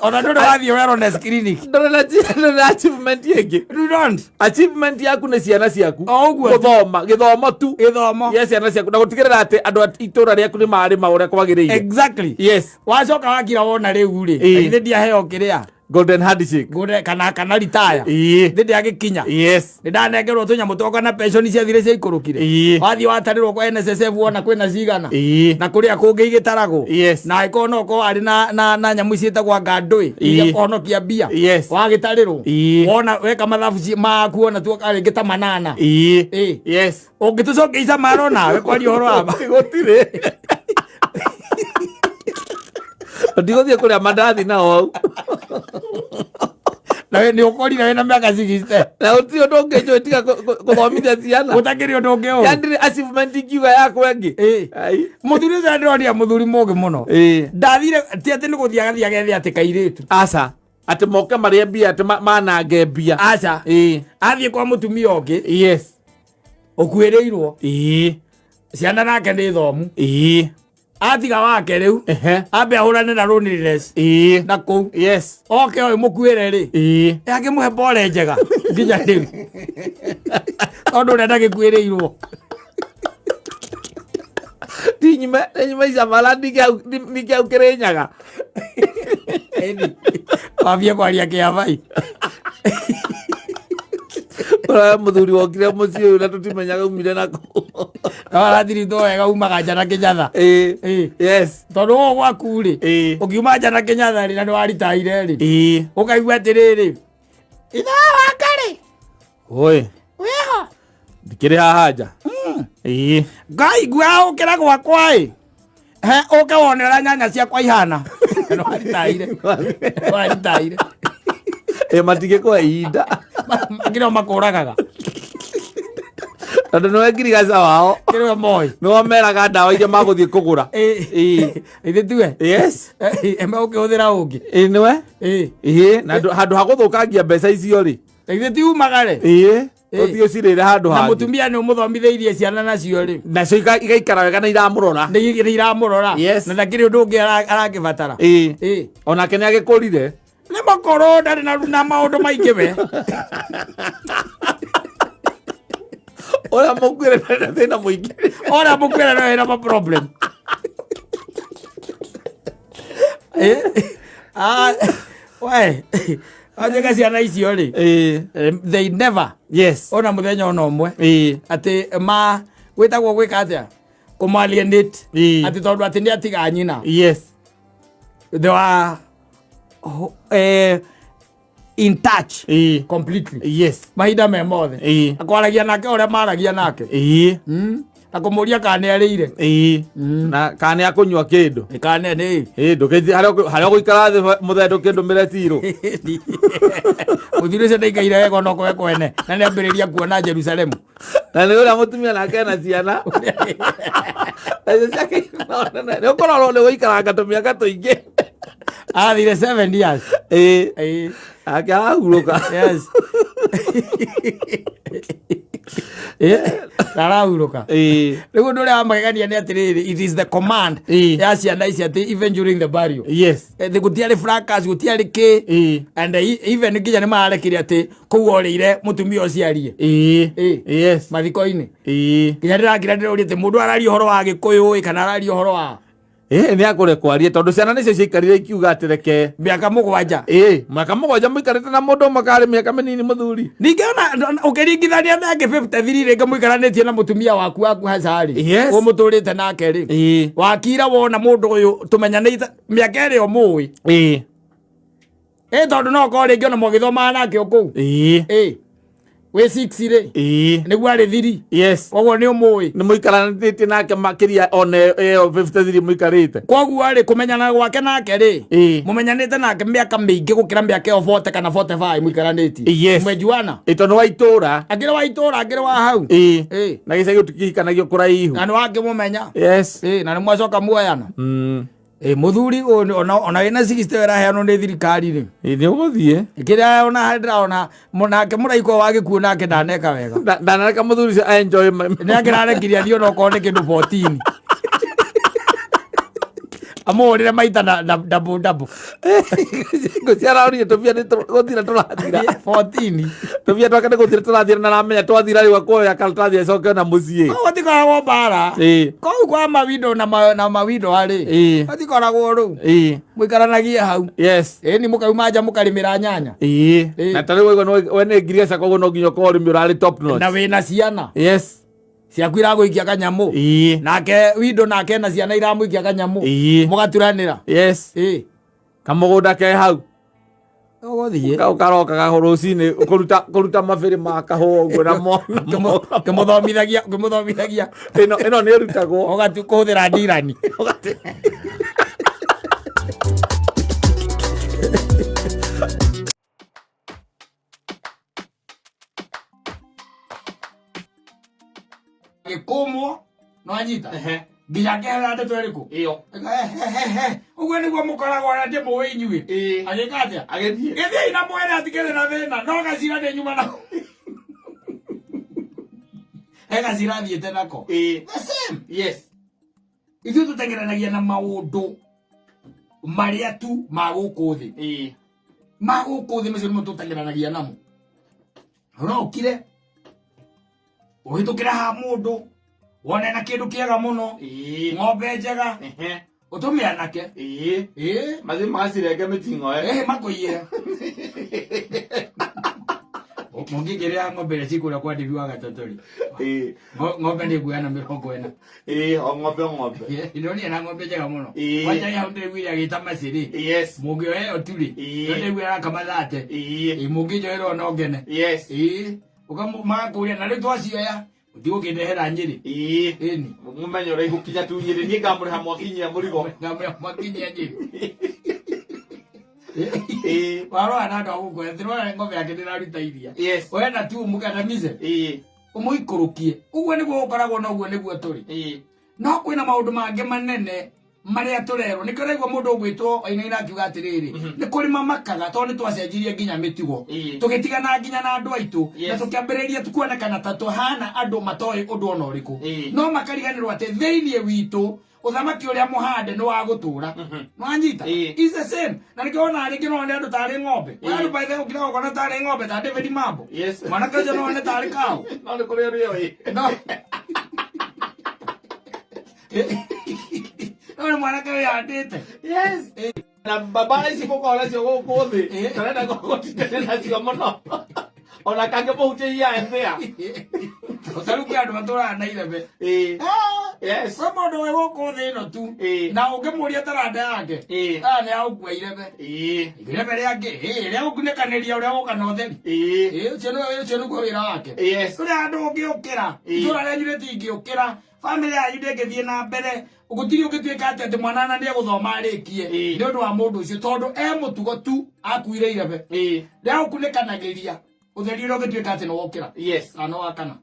Ona ndũrĩ wathiĩ wellness clinic. Ndũrĩ na achievement ĩngĩ. You don't. Achievement yaku nĩ ciana ciaku. O ũguo. Gũthoma, gĩthomo tu. Gĩthomo. Ya ciana ciaku na gũtigĩrĩra atĩ andũ a itũra rĩaku nĩ marĩma ũrĩa kwagĩrĩire. Exactly. Yes. Wacoka wakira wona rĩu rĩ, Ĩĩ. githĩ ndiaheo kĩrĩa Golden handshake. Ngũre kana ritaya. Ĩĩ. Githĩ ndiagĩkinya. Yes. Nĩ ndanengerwo tũnyamũ twakwa na pension ciathire ciaikũrũkire. Ĩĩ. Wathiĩ watarĩrwo kwa NSSF wona kwĩna cigana. Ĩĩ. Na kũrĩa kũngĩ igĩtaragwo. Yes. Na angĩkorwo no ũkorwo arĩ na nyamũ ciĩtagwo anga ndũĩ iria Ĩĩ. kũhonokia mbia. Yes. Wagĩtarĩrwo. Ĩĩ. Wona weka mathabu maku wona tuoka rĩngĩ ta manana. Ĩĩ. Ĩĩ. Yes. Ũngĩtũcokia Isamara nawe kwaria ũhoro wa ma. Gũtirĩ. Ndigũthiĩ kũrĩa mandathi nao hau. Na we nĩ ũkorire wĩna mĩaka 60. Na gũtirĩ ũndũ ũngĩ njũĩ tiga gũthomithia ciana. Gũtakĩrĩ ũndũ ũngĩ ũũ. Yani ndĩrĩ achievement ingiuga yakwa ĩngĩ. Ĩĩ. Ai. Mũthuri ũcio ndĩronia mũthuri mũgĩ mũno. Ĩĩ. Ndathire ti atĩ nĩ gũthiĩ agathiĩ agethe atĩ kairĩtu. Aca. Atĩ moke marĩe mbia, atĩ manange mbia. Aca. Ĩĩ. Athiĩ kwa mũtumia ũngĩ Yes. ũkuĩrĩirwo. Ĩĩ. Ciana nake nĩ thomu. Ĩĩ. Atiga wake rĩu. Ehe. Ambe ahũrane na loneliness. Ĩĩ. Na kũu. Yes. Oke ũyũ mũkuĩre rĩ. Ĩĩ. Akĩmũhe pole njega nginya rĩu. Tondũ ũrĩa ndagĩkuĩrĩirwo. Ndinyume Icamara ndingĩau Kĩrĩnyaga. Ĩni. Wambie kwaria kĩabai. Ũrĩa mũthuri wokire mũciĩ ũyũ na tũtimenyaga umire nakũ. No arathiritwo wega umaga nja na Kĩnyatha. Ĩĩ. Ĩĩ. Yes. Tondũ ũũ gwaku rĩ, Ĩĩ. ũkiuma nja na Kĩnyatha rĩ, na nĩ waritaire rĩ, Ĩĩ. ũkaigua atĩrĩrĩ, ithe waka rĩ, Oi. wĩho. Ndikĩrĩ haha nja. Ĩĩ. Ngaigua ũkĩra gwakwa ĩ, he ũke wone ũrĩa nyanya ciakwa ihana. Nĩ waritaire. Nĩ waritaire. Ĩ, matingĩkũhe ihinda. Kĩrĩa makũragaga. Tondũ nĩwe ngirigaca wao. Kĩrĩa moĩ. Nĩwe meraga ndawa iria magũthiĩ kũgũra. Ĩĩ. Ĩĩ. Ithe tiwe. Yes. Eme ũkĩhũthĩra ũngĩ. Ĩĩ nĩwe. Ĩĩ. Ĩĩ, na handũ ha gũthũkangia mbeca icio rĩ. Ithe ti umaga rĩ. Ĩĩ. Ũthiĩ ũcirĩre handũ Na hangĩ. Mũtumia nĩ ũmũthomithĩirie ciana nacio rĩ. Nacio igaikara wega na iramũrora. Nĩ iramũrora. Yes. Na ndakĩrĩ ũndũ ũngĩ arakĩbatara. Ĩĩ. Ĩĩ. Onake nĩ agĩkũrire. Nĩ makorwo ndarĩ na maũndũ maingĩ we. Ũrĩa mũkuĩre ndarĩ na thĩna mũingĩ. Ũrĩa mũkuĩre no ena ma problem. Eh, ah, we anjĩka ciana icio rĩ, Ĩĩ. They never ona mũthenya ona ũmwe atĩ ma gwĩtagwo gwĩka atĩa, kũmalienate, atĩ tondũ atĩ nĩ atiga nyina. They were in touch completely mahinda me mothe. Akwaragia nake ũrĩa maragia nake. Na kũmũria kana nĩ arĩire. Ĩĩ. Na kana nĩ akũnyua kĩndũ. Kana nĩ Ĩĩ, ndũkĩthi harĩa ũgũikara thĩ mũthee, ndũkĩndũmĩre tirũ. Mũthuri ũcio ndaikaire wega onokorwo kwene na nĩ ambĩrĩria kuona Jerusalemu. Na nĩ ũrĩa mũtumia nake ena ciana nacio ciake nĩ ũkorwo nĩ gũikaranga tũmĩaka tũingĩ. Athire 7 years. Ĩĩ. Ĩĩ. Ake arahurũka. Yes. Na arahurũka. Rĩu ũndũ ũrĩa wa magegania nĩ atĩrĩrĩ, it is the command ya ciana ici atĩ even during the burial, gũtiarĩ fracas, gũtiarĩ kĩ. And even nginya nĩ mararekire atĩ kũu orĩire mũtumia ũcio arie. Mathiko-inĩ. Nginya ndĩrakira ndĩroria atĩ mũndũ araria ũhoro wa Gĩkũyũ ĩ, kana araria ũhoro wa Ĩĩ, nĩ akũrekwo arie tondũ ciana nĩcio ciaikarire ikiuga atĩ reke. Mĩaka 7. Ĩĩ, mĩaka 7 mũikarĩte na mũndũ ũmwe karĩ mĩaka mĩnini, mũthuri. Ningĩ ona ũkĩringithania na angĩ 53 rĩngĩ mũikaranĩtie na mũtumia waku waku hacarĩ, ũmũtũrĩte nake rĩ, wakira wona mũndũ ũyũ tũmenyanĩte mĩaka ĩrĩa ũmũĩ. Ĩ, tondũ no ũkorwo rĩngĩ ona mũgĩthomaga nake o kũu. Ĩ, wĩ 6 rĩ, nĩguo arĩ 3. Koguo nĩ ũmũĩ. Nĩ mũikaranĩtie nake makĩria ona ĩyo 53 mũikarĩte. Koguo rĩ, kũmenyana gwake nake rĩ, mũmenyanĩte nake mĩaka mĩingĩ gũkĩra mĩaka ĩyo 40 kana 45 mũikaranĩtie. Mwejuana. Ĩ, tondũ wa itũra. Angĩrĩ wa itũra, angĩrĩ wa hau. Na gĩcagi gũtikĩhikanagio kũraihu. Na nĩ wakĩmũmenya. Ĩ, na nĩ mwacoka muoyana. Ĩ, mũthuri ũyũ ona wĩna 60 ĩraheanwo nĩ thirikari rĩ, Ĩ, nĩ ũgũthiĩ. Kĩrĩa ona ndĩraona nake mũraiko wa gĩkuũ nake ndaneka wega. Ndanareka mũthuri ũcio enjoy Nĩ angĩrarekirie athiĩ onokorwo nĩ kĩndũ 14, amũhũrĩre maita na double double. Ngũciara tũbia nĩ gũthira tũrathira. 14. Tũbia twake nĩ gũthira tũrathira na aramenya twathira rĩu akuoya karatathi acoke na mũciĩ. Kũu gũtikoragwo mbara. Kũu kwa mawindo na mawindo arĩ, gũtikoragwo rĩu. Mũikaranagie hau. Ĩni mũkauma nja mũkarĩmĩra nyanya. Na ta rĩu waigua we nĩ ngiriaca, koguo no nginya ũkorwo ũrĩmi ũrarĩ top notch. Na wĩna ciana ciaku iragũikia kanyamũ. Nake windo nake na ciana iramũikia kanyamũ. Mũgaturanĩra. Kamũgũnda ke hau. Ũgũthiĩ. Ũkarokaga rũcinĩ kũruta mabĩrĩ ma kahũa ũguo namo. Kĩmũthomithagia, kĩmũthomithagia. Ĩno nĩ ĩrutagwo. Ũgatu kũhũthĩra ndirani. Gĩkũmwo no anyita nginya ngehera ndeto ĩrĩkũ. Ĩyo. Ũguo nĩguo mũkoragwo na ndĩmũĩ inyuĩ. Agĩka atĩa? Agĩthiĩ. Gĩthiĩi na mwere atikĩrĩ na thĩna, no gacira nĩ nyuma nako, he gacira thiĩte nako. The same. Ithuĩ tũteng'eranagia na maũndũ marĩa tu ma gũkũ thĩ. Ma gũkũ thĩ macio nĩmo tũteng'eranagia namo. Ũrokire ũhĩtũkĩra ha mũndũ wone na kĩndũ kĩega mũno, ng'ombe njega, ũtũme anake. Ĩĩ. Mathiĩ magacirenge mĩting'oe. Ĩhĩ, makũiyĩre mũngĩngĩrĩa ng'ombe iria cikũrĩa kwa Ndĩvi wa Gatotori. Ng'ombe nĩ nguoya na 40. Ĩĩ, o ng'ombe o ng'ombe. Ndonire na ng'ombe njega mũno. Kwanja hau ndĩraiguire agĩta macĩrĩ. Mũngĩoya ĩyo tu rĩ, ndĩraiguire arakama 30. Ĩĩ, mũngĩnjoera no ngene. Ĩĩ, magakũria na rĩu twacioya ũtigũkĩndehera Nyĩrĩ. Ĩni. Mũmenye ũrĩa igũkinya tu Nyĩrĩ, niĩ ngamũrĩha mwakinyia mũrigo. Ngamũrĩha mwakinyia Nyĩrĩ. Warora na andũ a gũkũ ethĩrora ng'ombe yake ndĩraruta iria. Wenda tu mũkandamize. Ũmũikũrũkie. Ũguo nĩguo gũkoragwo na ũguo nĩguo tũrĩ. No kwĩna maũndũ mangĩ manene. Marĩa tũrerwo nĩkĩo ũraigua mũndũ ũgwĩtwo Wainaina akiuga atĩrĩrĩ, nĩ kũrĩ mamakaga tondũ nĩ twacenjirie nginya mĩtugo, tũgĩtigana nginya na andũ aitũ na tũkĩambĩrĩria kuonekana ta tũhana andũ matoĩ ũndũ ona ũrĩkũ, no makariganĩrwo atĩ thĩinĩ witũ ũthamaki ũrĩa mũhande nĩ wa gũtũra. Nwanyita? Is the same na nĩkĩo wonaga rĩngĩ no one andũ tarĩ ng'ombe. Andũ by the way ũkĩrega ũkona tarĩ ng'ombe ta David Mambo. Mwanake ũcio no one tarĩ cow. No nĩ kũrĩ ũrĩa ũĩ. No nĩ mwanake wĩhandĩte. Yes. Na mbara ici gũkorwo nacio gũkũ thĩ, tũrenda gũtindania nacio mũno ona kangĩmũhutĩria ethĩa. Ta rĩu kwĩ andũ matũraga na irebe. Kwĩ mũndũ wĩ gũkũ thĩ ĩno tu na ũngĩmũria taranda yake, nĩ ya gũkua irebe. Irebe rĩangĩ rĩa gũkunĩkanĩria ũrĩa woka na ũtheri. Ũcio ũcio nĩguo wĩra wake. Kũrĩ andũ ũngĩũkĩra, itũra rĩanyu rĩtingĩũkĩra, bamĩrĩ yanyu ndĩngĩthiĩ na mbere, gũtirĩ ũngĩtuĩka atĩ atĩ mwana na nĩegũthoma arĩkie nĩ ũndũ wa mũndũ ũcio, tondũ e mũtugo tu akuire irebe rĩa gũkunĩkanagĩria ũtheri ũrĩa ũngĩtuĩka atĩ nĩwokĩra kana nĩwakana.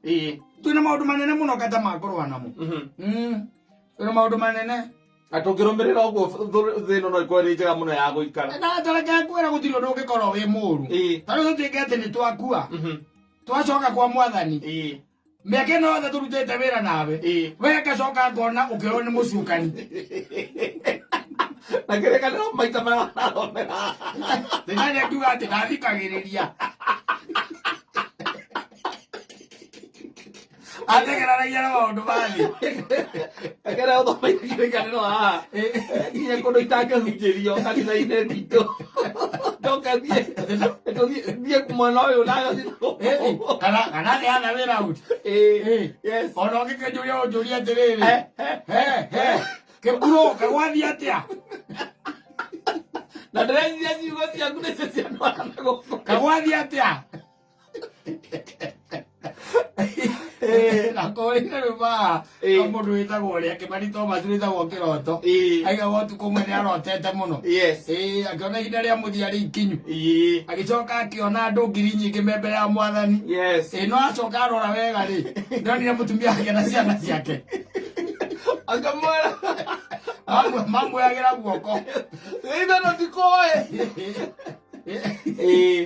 Twĩna maũndũ manene mũno kata makũrũa namo. Twĩna maũndũ manene. Na tũngĩrũmĩrĩra ũguo, thĩ ĩno no ĩkorwo ĩrĩ njega mũno ya gũikara. Na tareke ngwĩra, gũtirĩ ũndũ ũngĩkorwo wĩ mũru. Ta rĩu tũtuĩke atĩ nĩ twakua, twacoka kwa mwathani, mĩaka ĩno yothe tũrutĩte wĩra nawe, we ngacoka ngona ũkĩrwo nĩ mũcukani. Na kĩrĩkanĩro maita marĩa wanathomera. Thĩna ngiuga atĩ ndathikagĩrĩria, ategeranagia na maũndũ ma thĩ. Ekera ũthomeire kĩrĩkanĩro haha nginya kũndũ itangĩhunjĩrio kanitha-inĩ witũ, njoke thiĩ thiĩ mwena ũyũ nayo. Kana thĩ yatha wĩra out. Ona ũngĩkĩnjũria, ũnjũrie atĩrĩrĩ, he he kĩmburo kagwathiĩ atĩa? Na ndĩreciria ciugo ciaku nĩcio ciandwara gũkũ. Kagwathiĩ atĩa? Na kũrĩire rĩu mũndũ wĩtagwo ũrĩa Kĩmani Thomas wĩtagwo Kĩroto, aigaga ũtukũ ũmwe nĩ arotete mũno. Akĩona ihinda rĩa mũthia rĩ ikinyu. Agĩcoka akĩona andũ ngiri nyingĩ me mbere ya mwathani. No acoka arora wega rĩ, ndonire mũtumia wake na ciana ciake. Akamwĩra Mamwĩagĩra guoko. Ithano ndikoĩ.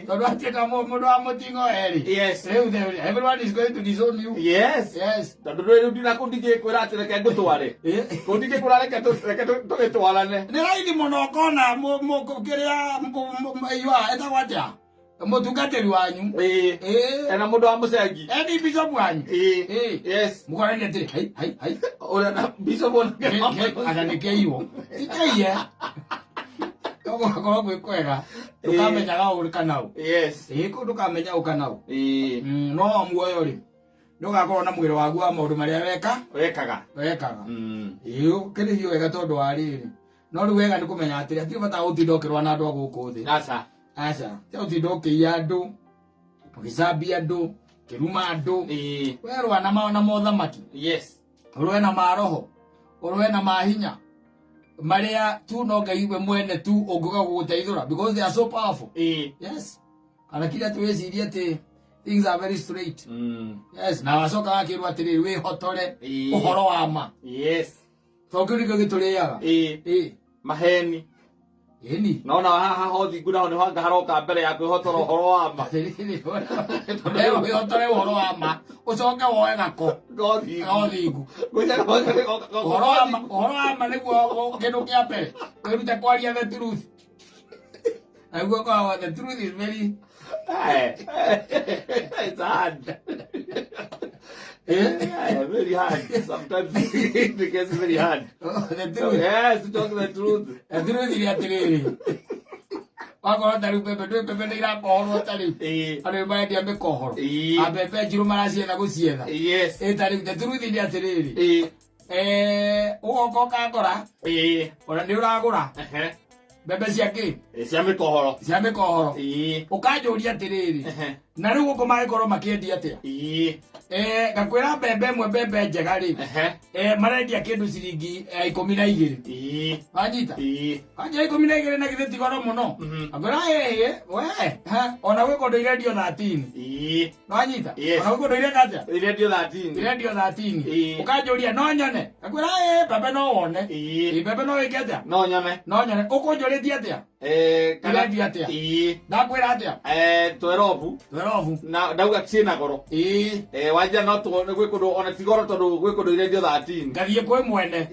Tondũ atuĩka mũndũ wa mũting'o erĩ, rĩu everyone is going to disown you. Yes. Tondũ rĩu ndina kũu ndingĩkwĩra atĩ reke ngũtware kũu, ndingĩkwĩra reke tũgĩtwarane. Nĩ raithi mũno ũkona kĩrĩa yua ĩtagwo atĩa, mũtungatĩri wanyu. Ena mũndũ wa mũcengi. Eni bishop wanyu. Mũkorani atĩrĩ, hai hai hai. Ũrĩa na bishop onake. Anga nĩ kĩiywo ti kĩiye, gũgakorwo gwĩ kwega ndũkamenyaga ũũ kana ũ. Kũu ndũkamenya ũ kana ũ. No muoyo rĩ, ndũgakorwo na mwĩrĩ waku wa maũndũ marĩa weka. Wekaga. Wekaga. Ũkĩrĩhio wega tondũ wa rĩrĩ, no rĩu wega nĩ kũmenya atĩrĩ, hatirĩ bata wa gũtinda ũkĩrũa na andũ a gũkũ thĩ. Aca. Aca, tiga gũtinda ũkĩiya andũ, ũgĩcambia andũ, ũkĩruma andũ. Werũa na mothamaki, ũrũe na maroho, ũrũe na mahinya marĩa tu no Ngai we mwene tu ũngĩũka gũgũteithũra, because they are so powerful. Yes, kana kira twĩcirie atĩ things are very straight. Yes, na wacoka wakĩrwo atĩrĩrĩ, wĩhotore ũhoro wa ma, tondũ kĩu nĩkĩo gĩtũrĩaga. Maheni. Ĩni. Nona haha hothingu naho nĩho anga haroka mbere ya kwĩhotora ũhoro wa ma. Atĩrĩrĩ, wĩhotore ũhoro wa ma, ũcoke woe gako Gothingu. Gothingu. Ũhoro wa ma nĩguo kĩndũ kĩa mbere wĩrute kwaria the truth, naguo koragwo the truth is very It's hard. Yeah, very hard. Sometimes it gets very hard. The truth. Yes, to talk the truth. The truth nĩ atĩrĩrĩ, wakorwo ta rĩu mbembe, ndũĩ mbembe nĩ irakohorwo ta rĩu, andũ nĩ marendia mĩkohoro, a mbembe njirũ maracietha gũcietha. Ta rĩu the truth nĩ atĩrĩrĩ, ũgoka ũkangora, ona nĩ ũragũra mbembe cia kĩ? Cia mĩkohoro. Cia mĩkohoro. Ũkanjũria atĩrĩrĩ, Na rĩu gũkũ magĩkorwo makĩendia atĩa? Ngakwĩra mbembe ĩmwe, mbembe njega rĩ, marendia kĩndũ ciringi 12. Wanyita? Kanja 12 na githĩ ti goro mũno? Ngakwĩra ĩĩ we ha, ona gwĩ kũndũ irendio 13. Wanyita? Yes. Ona gwĩ kũndũ ireka atĩa? Irendio 13. Irendio 13. Ũkanjũria no nyone? Ngakwĩra ĩĩ, mbembe no wone. Ĩĩ, mbembe no wĩke atĩa? No nyone. No nyone. Ũkũnjũrĩtie atĩa? Kana Irendio atĩa? Ndakwĩra atĩa? 12. 12. Na ndauga ciĩna goro. Wanja no tuone gwĩ kũndũ ona ti goro tondũ gwĩ kũndũ irendio 13. Ngathiĩ kwĩ mwene.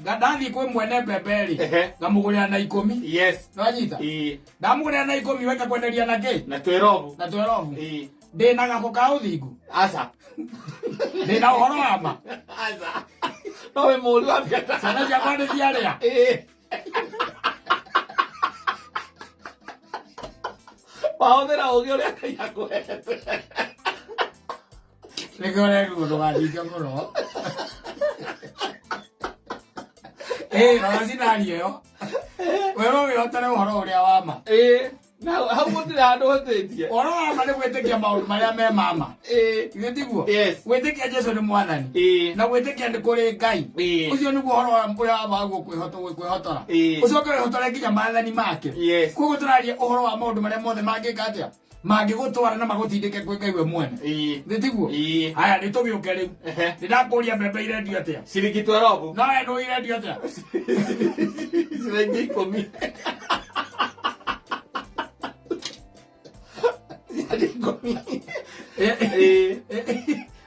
Ndathiĩ kwĩ mwene mbembe rĩ, ngamũgũrĩra na 10. Yes. Nĩwanyita? Ndamũgũrĩra na 10 weka kwenderia na kĩ? Na 12. Na 12. Ndĩna gako ka ũthingu. Aca. Ndĩna ũhoro wa ma. Aca. No wĩ mũũru wa biacara. Ciana ciakwa nĩ ciarĩa. Wahũthĩra ũũgĩ ũrĩa Ngai akũhete. Nĩkĩo ũrerirwo ndũgathinge mũno. Rora scenario ĩyo. We no wĩhotere ũhoro ũrĩa wa ma. Na hau gũtirĩ handũ hũtĩtie. Ũhoro wa ma nĩ gwĩtĩkia maũndũ marĩa me ma ma. Githĩ tiguo? Yes. Gwĩtĩkia Jesu nĩ mwathani. Na gwĩtĩkia nĩ kũrĩ Ngai. Ũcio nĩguo ũhoro wa ũrĩa wa ma guo kwĩhotora. Ũcoke wĩhotore nginya maathani make. Yes. Koguo tũraria ũhoro wa maũndũ marĩa mothe mangĩka atĩa? Mangĩgũtwara na magũtindĩke kwĩ Ngai we mwene. Nĩ tiguo? Haya, nĩ tũgĩũke rĩu. Nĩ ndakũria mbembe irendio atĩa? Ciringi 12. No we ndũĩ irendio atĩa? Ciringi 10. Ciringi 10.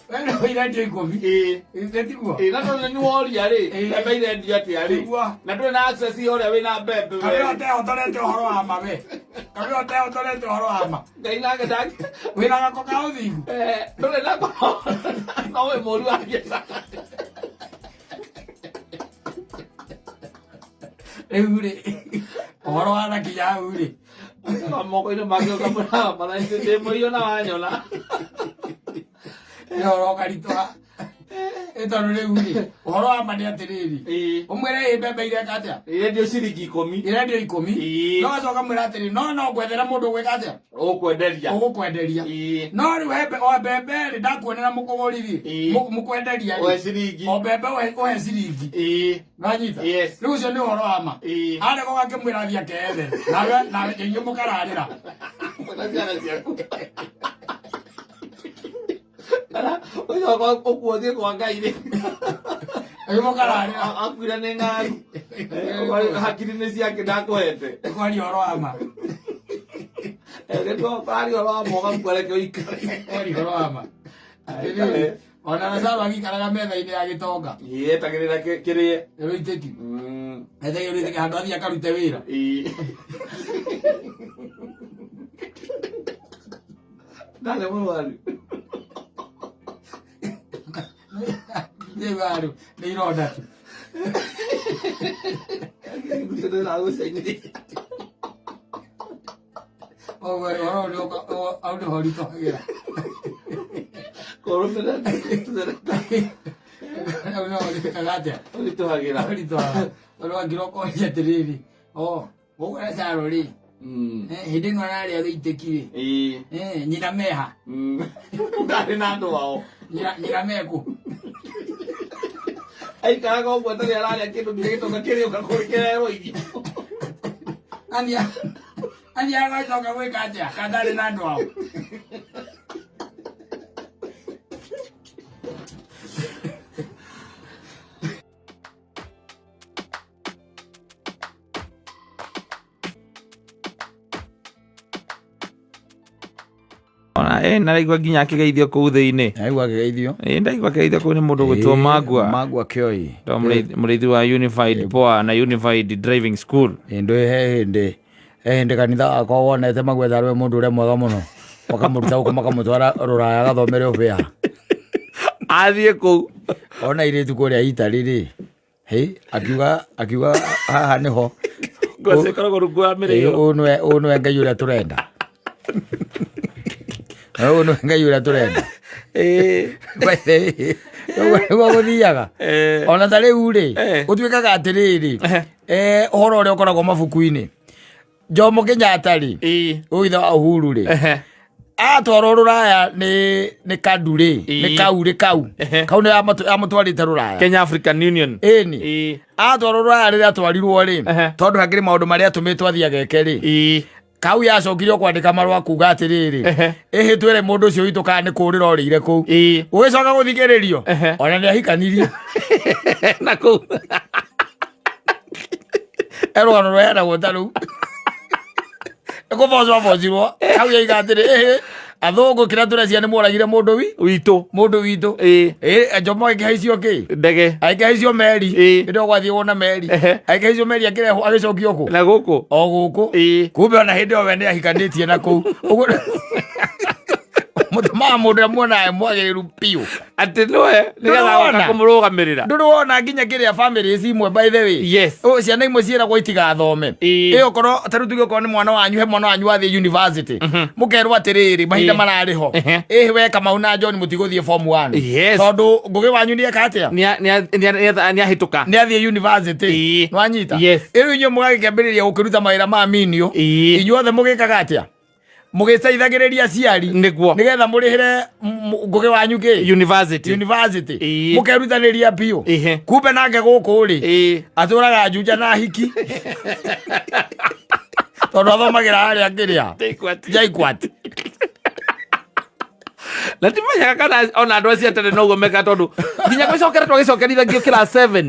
We ndũĩ irendio 10. Nĩ tiguo? Na tondũ nĩ woria rĩ, mbembe irendio atĩa rĩ? Nĩguo. Na ndũrĩ na access ya ũrĩa wĩna mbembe we. Kamĩra ũtehotorete ũhoro wa ma we. Kamĩra ũtehotorete ũhoro wa ma. Ngai nake ndangĩ. Wĩna gako ka ũthingu. Ndũrĩ na no wĩ mũũru wa biacara. Rĩu rĩ, ũhoro wa nakinya hau rĩ. Ũcoka moko-inĩ make ũkamũra mana ndĩ mũiyo na wanyona. Nĩ ũhoro ũkaritũha. Ĩ tondũ rĩu rĩ, ũhoro wa ma nĩ atĩrĩrĩ. Ũmwĩre ĩ mbembe ireka atĩa? Irendio ciringi 10. Irendio 10. No acoka mwĩra atĩrĩ, no no ngwethera mũndũ ũgwĩka atĩa? Ũgũkwenderia. Ũgũkwenderia. No rĩu he o mbembe rĩ, ndakuonera mũkũgũri rĩ, mũkwenderia rĩ. Ũhe ciringi. O mbembe ũhe ciringi. Nĩwanyita? Yes. Rĩu ũcio nĩ ũhoro wa ma. Arega ũgakĩmwĩra athiĩ akeyethere. Nawe nawe inyuĩ mũkararĩra. Na ciana ciaku. Kana ũcoka ũkuo ũthiĩ kwa Ngai rĩ. Inyuĩ mũkararĩra. Akuire nĩ ng'aragu. Hakiri nĩ ciake ndakũhete. Kwaria ũhoro wa ma. Gĩtua kwaria ũhoro wa ma ũgakua reke ũikare. Kwaria ũhoro wa ma. Atĩrĩrĩ, ona Lazaro agĩikaraga metha-inĩ ya gĩtonga. Etagĩrĩra kĩrĩe. Rũitĩki. Etagĩrĩra rũitĩki handũ athiĩ akarute wĩra. Ndarĩ mũrwaru. Nĩ waru, nĩ ironda tu. Ũguo ũhoro ũrĩa hau nĩho ũritũhagĩra. Kũrũmĩrĩra Hau nĩho ũritũhaga atĩa? ũritũhagĩra. Ũritũhaga. Tondũ wangira ũkoria atĩrĩrĩ, o, gũkũ Lazaro rĩ, hĩndĩ ĩno ararĩa rũitĩki rĩ, nyina meha? Ndarĩ na andũ ao. Nyina meku? Aikaraga ũguo atarĩ ararĩa kĩndũ nginya gĩtonga kĩrĩũka kũrĩkĩrerwo irio. Athiaga gũcoka gwĩka atĩa katarĩ na andũ ao? Ona naraigua nginya akĩgeithio kũu thĩinĩ. Ndaigua akĩgeithio. Ndaigua akĩgeithio kũu nĩ mũndũ ũgwĩtwo Magua. Magua Kĩoi. To mũrĩithi wa Unified Poa na Unified Driving School. Ndũ he hĩndĩ he hĩndĩ kanitha wakwa wonete Magua tarĩ we mũndũ ũrĩa mwega mũno, makamũruta gũkũ makamũtwara rũraya agathomere ũbĩa. Athiĩ kũu. Ona airĩtu kũrĩa Italy rĩ, hĩ, akiuga haha nĩho. Ngwacĩ ĩkoragwo rungu wa mĩrĩo. Ũyũ nĩwe Ngai ũrĩa tũrenda. Ũyũ nĩwe Ngai ũrĩa tũrenda. Nĩguo gũthiaga. Ona ta rĩu rĩ, gũtuĩkaga atĩrĩrĩ, ũhoro ũrĩa ũkoragwo mabuku-inĩ. Jomo Kenyatta rĩ, ũyũ ithe wa Uhuru rĩ, Atwarwo rũraya nĩ kadurĩ, nĩ kau rĩ kau. Kau nĩ amũtwarĩte rũraya. Kenya African Union. Ĩni. Atwarwo rũraya rĩrĩa atwarirwo rĩ, tondũ hakĩrĩ maũndũ marĩa atũmĩtwo athiĩ ageke rĩ, kau yacokire o kwandĩka marũa kuga atĩrĩrĩ, ĩhĩ twĩre mũndũ ũcio witũ kana nĩ kũũrĩra orĩire kũu. Ũgĩcoka gũthikĩrĩrio, ona nĩ ahikanirie. Na kũu. Rũgano rũheanagwo ta rũu. Nĩ kũbocwo abocirwo, kau yaiga atĩrĩ, ĩhĩ, athũngũ kĩrĩa tũrecia nĩ mworagire mũndũ wi witũ. Mũndũ witũ. Ĩ Jomo agĩkĩhaicio kĩ? Ndege. Agĩkĩhaicio meri. Hĩndĩ ĩyo gwathiagwo na meri. Agĩkĩhaicio meri akĩrehwo agĩcokio kũ? Na gũkũ. O gũkũ. Kumbe ona hĩndĩ ĩyo we nĩ ahikanĩtie na kũu. Ũguo mũtũmaga mũndũ ũrĩa muonaga mwagĩrĩru biũ. Atĩ nĩwe nĩgetha Ndũrĩ wona? agoka kũmũrũgamĩrĩra. Ndũrĩ wona nginya kĩrĩa family imwe, by the way? Yes. Oh, ciana imwe ciĩragwo itigathome. Ĩ okorwo ta rĩu tuge okorwo nĩ mwana wanyu, he mwana wanyu wathiĩ university, mũkerwo atĩrĩrĩ, mahinda mararĩ ho, ĩ we Kamau na John mũtigũthiĩ form 1, tondũ Ngũgĩ wanyu nĩ eka atĩa? Nĩahĩtũka. Nĩ athiĩ university. Nĩwanyita? Yes. Rĩu inyuĩ mũgagĩkĩambĩrĩria gũkĩruta mawĩra ma minio. Inyuothe mũgĩkaga atĩa? Mũgĩteithagĩrĩria aciari nĩgetha mũrĩhĩre Ngũgĩ wanyu kĩ? University. University. Mũkerutanĩria biũ. Kumbe nake gũkũ rĩ, atũraga Juja na hiki, tondũ athomagĩra harĩa kĩrĩa JKUAT. JKUAT. Na ndimenyaga kana ona andũ acio a tene noguo mekaga, tondũ nginya gwĩcokera twagĩcokerithagio class 7.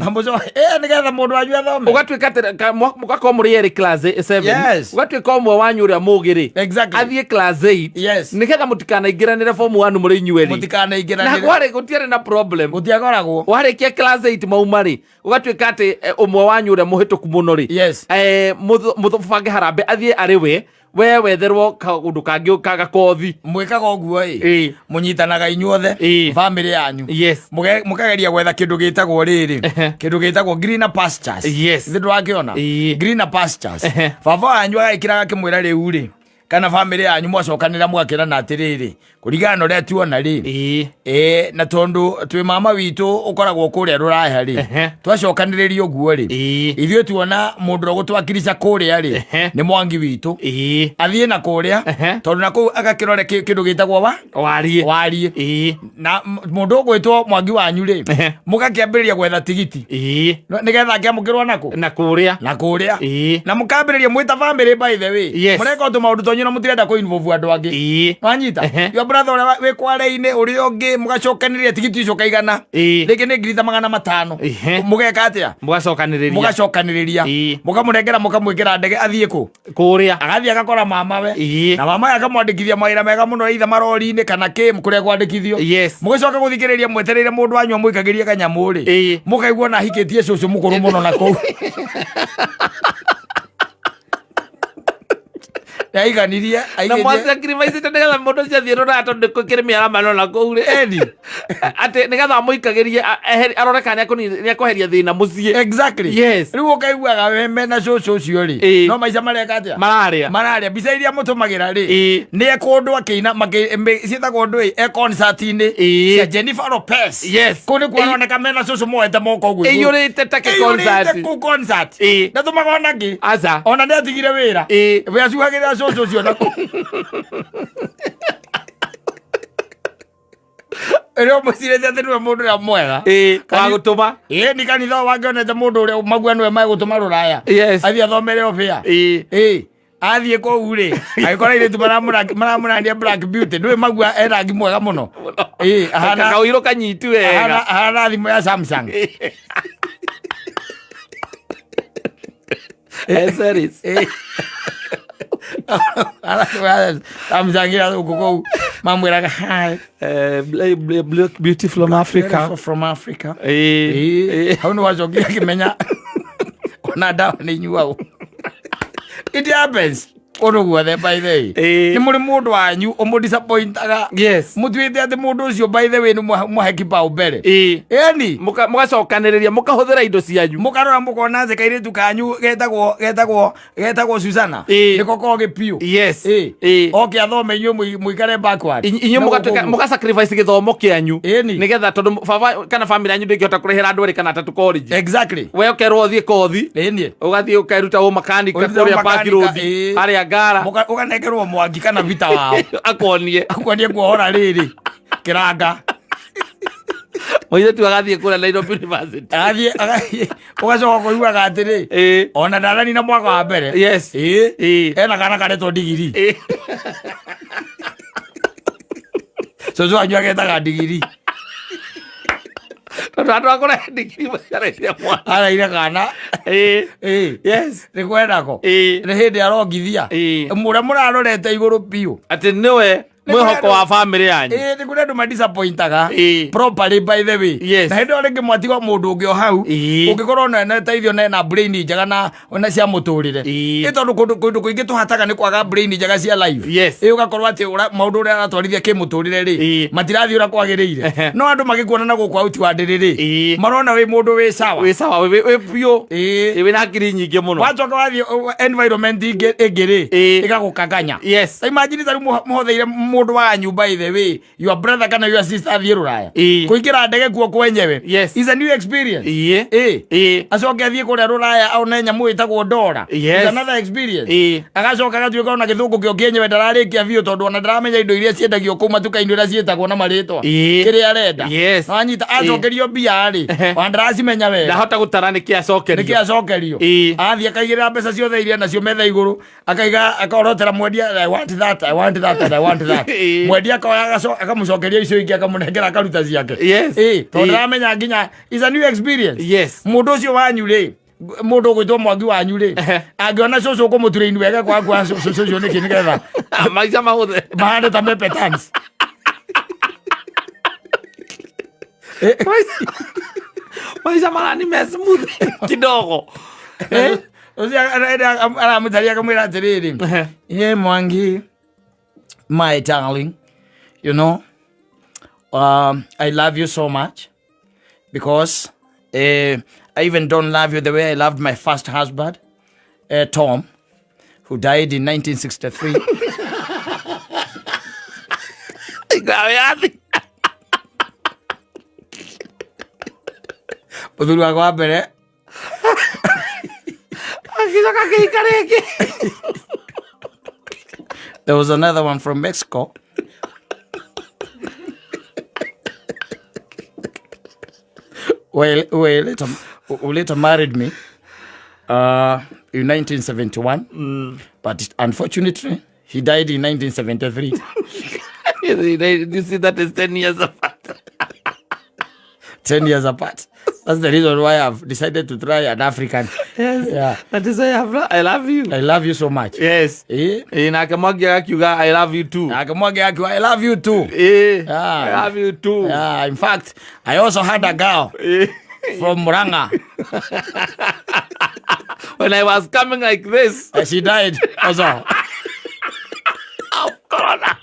Nĩgetha mũndũ wanyu athome. Ũgatuĩka atĩ mũgakorwo mũrĩ erĩ class 7, ũgatuĩka ũmwe wanyu ũrĩa mũgĩ rĩ, athiĩ class 8, nĩgetha mũtikanaingĩranĩre form 1 mũrĩ inyuerĩ. Na Mũtikanaingĩranĩre. Kwarĩ gũtiarĩ na problem. Gũtiakoragwo. Warĩkia class 8 mauma rĩ, ũgatuĩka atĩ ũmwe wanyu ũrĩa mũhĩtũku mũno rĩ, mũbange harambe athiĩ arĩ we wetherwo kaũndũ kangĩ kagakothi. Mwĩkaga ũguo ĩ, mũnyitanaga inyuothe, family yanyu, mũkageria gwetha kĩndũ gĩtagwo rĩrĩ, kĩndũ gĩtagwo greener pastures. Ithe ndũrakĩona? Greener pastures. Baba wanyu agagĩkĩra agakĩmwĩra rĩu rĩ, kana family yanyu mwacokanĩra mũgakĩrana atĩrĩrĩ, kũringana na ũrĩa tuona rĩ, ĩ na tondũ twĩ mama witũ ũkoragwo kũrĩa rũraya rĩ, twacokanĩrĩria ũguo rĩ, ithuĩ tuona mũndũ ũrĩa ũgũtwakirica kũrĩa rĩ, nĩ Mwangi witũ, athiĩ na kũrĩa, tondũ na kũu agakĩrore kĩndũ gĩtagwo wa Wariĩ. Wariĩ. Na mũndũ ũgwĩtwo Mwangi wanyu rĩ, mũgakĩambĩrĩria gwetha tigiti nĩgetha akĩamũkĩrwo nakũ? Na kũrĩa. Na kũrĩa. Na mũkambĩrĩria mwĩta family, by the way, mũreka o tũmaũndũ twanyu na mũtirenda kũ involve andũ angĩ. Wanyita? Your brother ũrĩa wĩ kware-inĩ, ũrĩa ũngĩ, mũgacokanĩrĩria tigiti ũcio ũkaigana, rĩngĩ nĩ ngiri ta 500. Mũgeka atĩa? Mũgacokanĩrĩria. Mũgacokanĩrĩria, mũkamũnengera, mũkamwĩkĩra ndege athiĩ kũ? Kũrĩa. Agathiĩ agakora mamawe. Na mamawe akamwandĩkithia mawĩra mega mũno, either marori-inĩ kana kĩ kũrĩa kwandĩkithio. Mũgĩcoka gũthikĩrĩria mwetereire mũndũ wanyu amũikagĩrie kanyamũ rĩ, mũkaigua na ahikĩtie cũcũ mũkũrũ mũno na kũu nĩaiganirie. Na mwasacrificete nĩgetha mũndũ ũcio athiĩ rũraya, tondũ nĩkũkĩrĩ mĩaramano na kũu rĩ, Eni. Atĩ nĩgetha amũikagĩrie arore kana nĩekweheria thĩna mũciĩ. Exactly. Rĩu ũkaiguaga we mena cũcũ ũcio rĩ, no maica mareka atĩa? Mararĩa. Mararĩa. Mbica iria mũtũmagĩra rĩ, nĩ ekũndũ akĩina ciĩtagwo ndũ ĩ, e concert-inĩ cia Jennifer Lopez. Kũu nĩkuo aroneka mena cũcũ moete moko ũguo igũrũ. Ĩiyũrĩte ta Ĩiyũrĩte kĩ-concert. kũu concert. Ndatũmaga ona kĩ. Aca. Ona nĩ atigire wĩra. We acuhagĩrĩra cũcũ ũcio na kũu. Ĩrĩa ũmũcirĩtie atĩ nĩwe mũndũ ũrĩa mwega. Wa gũtũma. Ĩ nĩ kanitha ũyũ wangĩonete mũndũ ũrĩa magua nĩwe megũtũma rũraya. Athiĩ athomere obĩa. Ĩ athiĩ kũu rĩ, agĩkora airĩtu maramũrania Black Beauty. Ndũĩ magua e rangi mwega mũno. Ĩ ahana Kaũirũ kanyitu wega. Ahana thimũ ya Samsung. Series. Ĩ. Ahana thimũ ya Samsung ya gũkũ kũu mamwĩraga hi. Black Beauty from Africa. Beautiful from Africa. Ĩ, hau nĩ wacokire akĩmenya ona ndawa nĩ inyuagwo. It happens kũndũ guothe, by the way. Nĩ mũrĩ mũndũ wanyu ũmũdisappointaga, mũtuĩte atĩ mũndũ ũcio, by the way, nĩ mwahe kibao mbere. Ĩni. Mũgacokanĩrĩria, mũkahũthĩra indo cianyu. Mũkarora mũkona atĩ kairĩtu kanyu getagwo Susana nĩko kogĩ biũ. Oke athome, inyuĩ mũikare backward. Inyuĩ Na mũgatuĩka gũkũ ũguo. Mũga sacrifice gĩthomo kĩanyu, Ĩni. nĩgetha tondũ baba kana family yanyu ndĩngĩhota kũrĩhĩra andũ erĩ kana atatũ college. We ũkerwo ũthiĩ kothi, Ĩni. Ũgathiĩ ũkeruta ũmakanika Ũkeruta kũrĩa Park ũmakanika, Road, harĩa Ngara. Ũkanengerwo Mwangi kana Vita wao. Akuonie. Akuonie kuohora rĩrĩ kĩranga. Mũirĩtu agathiĩ kũrĩa Nairobi University. Agathiĩ ũgacoka kũiguaga atĩrĩ, ona ndaranina mwaka wa mbere. Yes. Ĩĩ. Ena kana karetwo ndigiri. Cũcũ wanyu agetaga ndigiri. Tondũ andũ akũrehe ndigiri maciarĩire mwana. Araire kana. Ĩĩ. Nĩ kwendako. Nĩ hĩndĩ arongithia. Mũrĩa mũrarorete igũrũ biũ. Atĩ nĩwe mwĩhoko wa bamĩrĩ yanyu. Ĩĩ, nĩ kũrĩ andũ madisappointaga. Ĩĩ. Properly, by the way. Yes. Na hĩndĩ ĩyo rĩngĩ mwatigwa mũndũ ũngĩ o hau. Ĩĩ. Ũngĩkorwo na teithio na ena brain njega na cia mũtũrĩre. Ĩĩ. Ĩ tondũ kũndũ kũingĩ tũhataga nĩ kwaga brain njega cia life. Yes. Ĩ ũgakorwo atĩ maũndũ ũrĩa aratwarithia kĩmũtũrĩre rĩ, Ĩĩ. matirathiĩ ũrĩa kwagĩrĩire. Ehe. No andũ magĩkuona na gũkũ out wa ndĩrĩ rĩ, Ĩĩ. marona wĩ mũndũ wĩ sawa. Wĩ sawa, wĩ biũ. Ĩĩ. Ĩĩ, wĩna hakiri nyingĩ mũno. Wacoka wathiĩ environment ĩngĩ rĩ, Ĩĩ. ĩgagũkanganya. Yes. Ta imagine ta rĩu mũhotheire mũndũ wanyu, by the way, your brother kana your sister athiĩ rũraya. Ĩĩ. Kũingĩra ndege kuo kwenyewe Yes. is a new experience. Ĩĩ. Ĩĩ. Ĩĩ. Acoke athiĩ kũrĩa rũraya one nyamũ ĩtagwo ndora. Yes. Is another experience. Ĩĩ. Agacoka agatuĩka ona gĩthũngũ kĩo kĩenyewe ndararĩkia biũ, tondũ ona ndaramenya indo iria ciendagio kũu matuka-inĩ ũrĩa ciĩtagwo na marĩtwa. Ĩĩ. Kĩrĩa arenda. Yes. Wanyita acokerio mbia rĩ, Ehe. ona ndaracimenya wega. Ndahota gũtara nĩkĩ acokerio. Nĩkĩ acokerio. Ĩĩ. Athiĩ akaigĩrĩra mbeca ciothe iria nacio metha igũrũ, akaiga, akarotera mwendia, "I want that, I want that and I want that." Ĩĩ. Mwendia akoya akamũcokeria icio ingĩ, akamũnengera, akaruta ciake. Yes. Ĩĩ, tondũ Ĩĩ. ndaramenya nginya is a new experience. Yes. Mũndũ ũcio wanyu rĩ, mũndũ ũgwĩtwo Mwangi wanyu rĩ, Ehe. angĩona cũcũ ũkũmũturaini wega kwa kwa cũcũ ũcio nĩkĩ, nĩgetha maica mahũthe. Mahane ta mepetans. Maica marani me smooth kidogo. Eh? Ũcio aramũtaria akamwĩra atĩrĩrĩ, Ehe. "Yeah, Mwangi, my darling, I love you so much because I even don't love you the way I loved my first husband, Tom, who died in 1963." Ngawe yathi. Mũthuri wakwa wa mbere. Agĩcoka akĩhika rĩngĩ. There was another one from Mexico who later married me in 1971, but unfortunately he died in 1973. You see, that is 10 years apart. 10 years apart. That's the reason why I've decided to try an African. Yes. Yeah. That is why I love you. I love you so much. Yes. Eh? Ĩ, nake Mwangi agakiuga, "I love you too." Nake Mwangi akiuga, "I love you too." Ĩ, Ah. "I love you too." Yeah, in fact, I also had a girl Ĩ. from Murang'a. When I was coming like this. She died also. Of corona.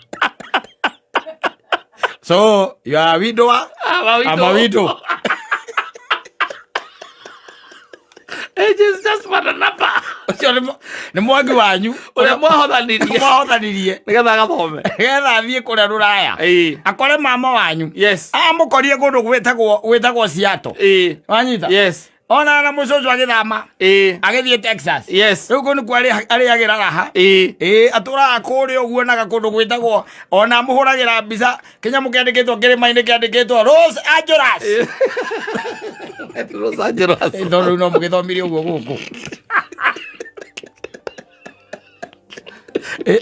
So you are a widower. I'm a widow. I'm a widow. Age is just but a number. Ũcio nĩ Mwangi wanyu. Ũrĩa mwahothanirie. Mwahothanirie. Nĩgetha agathome. Nĩgetha athiĩ kũrĩa rũraya. Ĩ. Akore mama wanyu. Yes. Amũkorire kũndũ gwĩtagwo Seattle. Ĩ. Wanyita? Yes. Ona na mũcũcũ agĩthama. Ĩ. Agĩthiĩ Texas. Yes. Rĩu kũu nĩkuo arĩagĩra raha. Ĩ. Ĩ, atũraga kũrĩa ũguo naga kũndũ gwĩtagwo, ona amũhũragĩra mbica kĩnyamũ kĩandĩkĩtwo kĩrĩma-inĩ kĩandĩkĩtwo Los Angeles. Los Angeles. Ĩ, tondũ rĩu no mũgĩthomire ũguo gũkũ. Ĩ,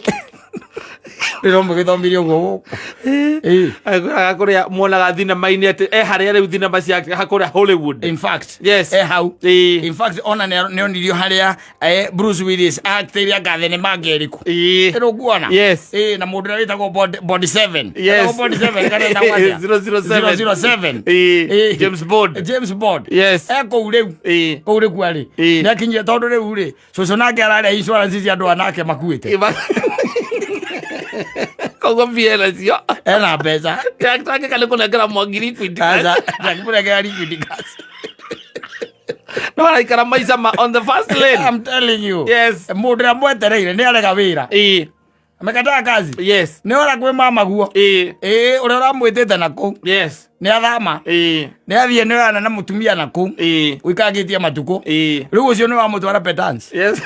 rĩu no mũgĩthomire ũguo gũkũ. Ĩ. Agĩkwĩraga kũrĩa muonaga thinema-inĩ atĩ e harĩa rĩu thinema ciake kũrĩa Hollywood. In fact, Yes. e hau. Ĩ. In fact, ona nĩ onirio harĩa Bruce Willis actĩire anga thenema ĩrĩkũ. Ĩ. Ĩno nguona. Yes. Ĩ, na mũndũ ũrĩa wĩtagwo Bond 7. Yes. Wĩtagwo Bond 7 kana wĩtagwo atĩa? 007. 007. Ĩ. Ĩ. James Bond. James Bond. Yes. E kũu rĩu. Ĩ. Kũu rĩu arĩ. Ĩ. Nĩ akinyire tondũ rĩu rĩ, cũcũ nake ararĩa insurance cia andũ anake makuĩte. Koguo mbia nacio. Ena mbeca. Tangĩka nĩ kũnengera Mwangi liquid cash. Aca, ndakĩmũnengera liquid cash. No araikara maica ma on the first lane. I'm telling you. Yes. Mũndũ ũrĩa mwetereire nĩ arega wĩra. Ĩ. Amekataa kazi. Yes. Nĩ ora kwĩ mama guo. Ĩ. Ĩ, ũrĩa ũramwĩtĩte na kũu. Yes. Nĩ athama. Ĩ. Nĩ athiĩ nĩ oyana na mũtumia na kũu. Ĩ. Ũikangĩtie matukũ. Ĩ. Rĩu ũcio nĩ wamũtwara Petans. Yes.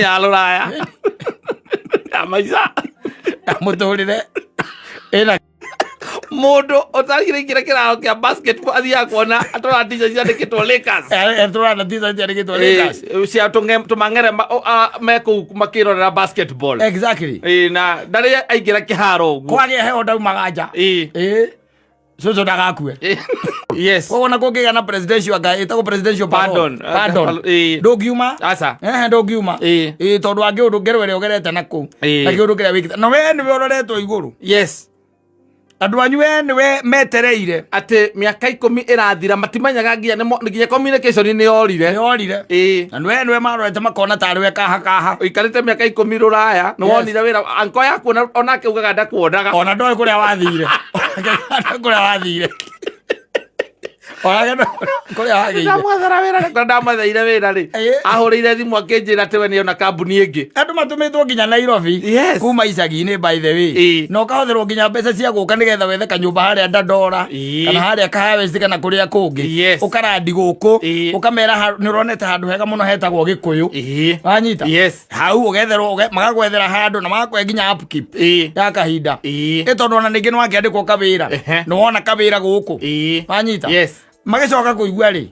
Ya rũraya. Ya maica. Ya mũtũrĩre ĩna. Mũndũ ũtangĩraingĩra kĩraro kĩa basketball athiaga kuona atwara t-shirt ciandĩkĩtwo Lakers. Tũrana t-shirt ciandĩkĩtwo Lakers. Cia tũmang'ere me kũu makĩrorera basketball. Exactly. Na ndarĩ aingĩra kĩharo ũguo. Kwagĩa heho ndaumaga nja. Ĩĩ, cũcũ ndagakue. Koguo na kũngĩgĩa na presidential, anga ĩtagwo presidential pardon. Pardon. Ndũngiuma. Aca. Ehe, ndũngiuma. Ĩĩ, tondũ wa kĩũndũ ngero ĩrĩa ũgerete na kũu na kĩũndũ kĩrĩa wĩkĩte, na we nĩwe ũroretwo igũrũ. Andũ anyu, we nĩwe metereire. Atĩ mĩaka 10 ĩrathira matimenyaga nginya nginya communication nĩ yorire. Nĩyorire. Na we nĩwe marorete makona tarĩ we kaha kaha. Ũikarĩte mĩaka 10 rũraya nĩ wonire wĩra anko yaku onake ugaga ndakuonaga. Ona ndoĩ kũrĩa wathire. Onake kũrĩa wathire, onake ndoĩ kũrĩa wagĩire. Ndamwethera wĩra rĩ, ndamwetheire wĩra rĩ, ahũrĩire thimũ akĩnjĩra atĩ we nĩona kambuni ĩngĩ. Andũ matũmĩtwo nginya Nairobi kuma icagi-inĩ, by the way, na ũkahũthĩrwo nginya mbeca cia gũka nĩgetha wethe kanyũmba harĩa Dandora kana harĩa Kahawa kana kũrĩa kũngĩ. Ũkarandi gũkũ, ũkamera nĩ ũronete handũ hega mũno hetagwo Gĩkũyũ. Wanyita? Yes. Hau ũgetherwo, magagwethera handũ na magakũhe nginya upkeep ya kahinda. Ĩ tondũ ona ningĩ nĩwakĩandĩkwo kawĩra, nĩwona kawĩra gũkũ. Wanyita? Yes. Magĩcoka kũigua rĩ,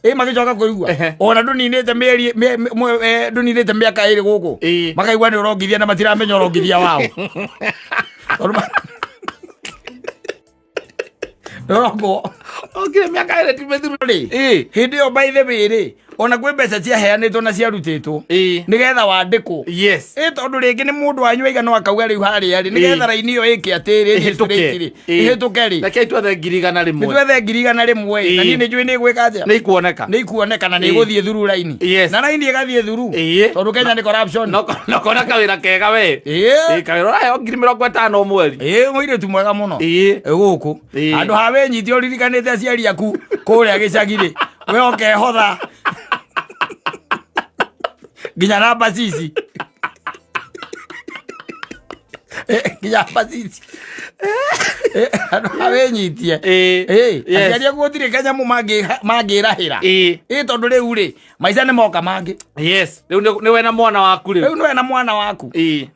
ĩ magĩcoka kũigua ona ndũninĩte mĩeri ndũninĩte mĩaka 2 gũkũ, makaigua nĩ ũrongithia na matiramenya ũrongithia wao. Tondũ ndũrongwo. Okire mĩaka 2 ti mĩthiru. Rĩ, hĩndĩ ĩyo, by the way rĩ, ona kwĩ mbeca ciaheanĩtwo na ciarutĩtwo nĩgetha wandĩkwo. Ĩ tondũ rĩngĩ nĩ mũndũ wanyu aigana akauga rĩu harĩa rĩ, nĩgetha raini ĩyo ĩke atĩrĩ, Ĩhĩtũke. rĩ, ĩhĩtũke rĩ, Reke twethe 100,000. Nĩ twethe 100,000 na niĩ nĩ njũĩ nĩ gwĩka atĩa. Nĩ ikuoneka. Nĩ ikuoneka na nĩ igũthiĩ through raini. Na raini ĩgathiĩ through tondũ Kenya nĩ corruption. Nokona kawĩra kega we. Kawĩra ũraheo 50,000 o mweri. Ĩĩ, mũirĩtu mwega mũno. Gũkũ handũ ha wĩnyite ũririkanĩte aciari aku kũrĩa gĩcagi rĩ, we ũkehotha nginya namba cici. Nginya namba cici. Handũ ha wĩnyitie. Aciari aku gũtirĩ kanyamũ mangĩrahĩra. Ĩ tondũ rĩu rĩ, maica nĩ moka mangĩ. Yes, rĩu nĩ we na mwana waku rĩu. Rĩu nĩwe na mwana waku.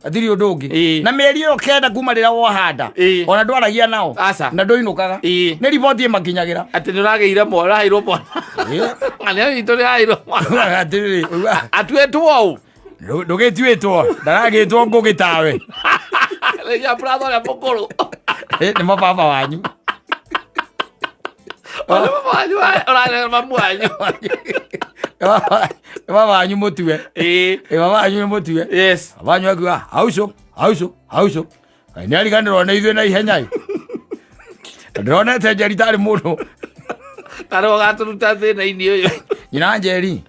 Hatirĩ ũndũ ũngĩ. Na mĩeri ĩyo 9 kuma rĩrĩa wohanda, ona ndwaragia nao. Aca. Na ndũinũkaga. Nĩ riboti ĩmakinyagĩra. Atĩ nĩ ũragĩire mwana, ũraheirwo mwana. Nĩ witũ nĩ ũraheirwo mwana. Ugaga atĩrĩrĩ, Atuĩtwo ũũ. Ndũgĩtuĩtwo, ndaragĩtwo ngũgĩ tawe. Rĩrĩa brother ũrĩa mũkũrũ. Nĩ mababa wanyu. Nĩ baba wanyu, ũrarera mamu wanyu. Nĩ baba wanyu mũtue. Baba wanyu nĩ mũtue. Baba wanyu akiuga hauco hauco hauco, Ngai nĩ ariganĩrwo nĩ ithuĩ na ihenya ĩ. Ndĩronete Njeri tarĩ mũndũ. Tarĩ ũgatũruta thĩna-inĩ ũyũ. Nyina Njeri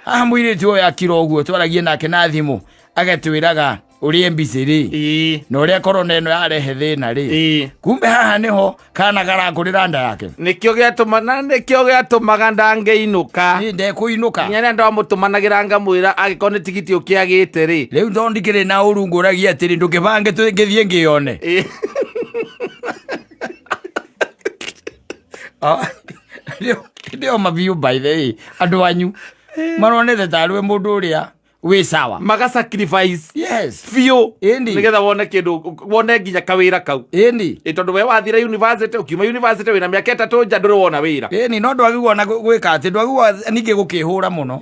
haha, mũirĩtu ũyũ akira ũguo twaragie nake na thimũ agatwĩraga ũrĩa mbici rĩ na ũrĩa korona ĩno yarehe thĩna rĩ, kumbe haha nĩho kana garakũrĩra nda yake. Nĩkĩo gĩatũma na nĩkĩo gĩatũmaga ndangĩinũka. Niĩ ndekũinũka. Nginya rĩrĩa ndamũtũmanagĩra ngamwĩra angĩkorwo nĩ tigiti ũkĩagĩte rĩ. Rĩu tondũ ndikĩrĩ na ũru, ngũragia atĩrĩ, ndũkĩbange ngĩthiĩ ngĩyone. Ndĩo mabiũ, by the way, andũ anyu maronete tarĩ we mũndũ ũrĩa wĩ sawa. Maga sacrifice biũ nĩgetha wone kĩndũ, wone nginya kawĩra kau. Ĩ tondũ we wathire university, ũkiuma university wĩna mĩaka 3 nja, ndũrĩ wona wĩra. Ĩni, no ndwagĩrĩirwo na gwĩka atĩ ndwagĩrĩirwo ningĩ gũkĩhũra mũno.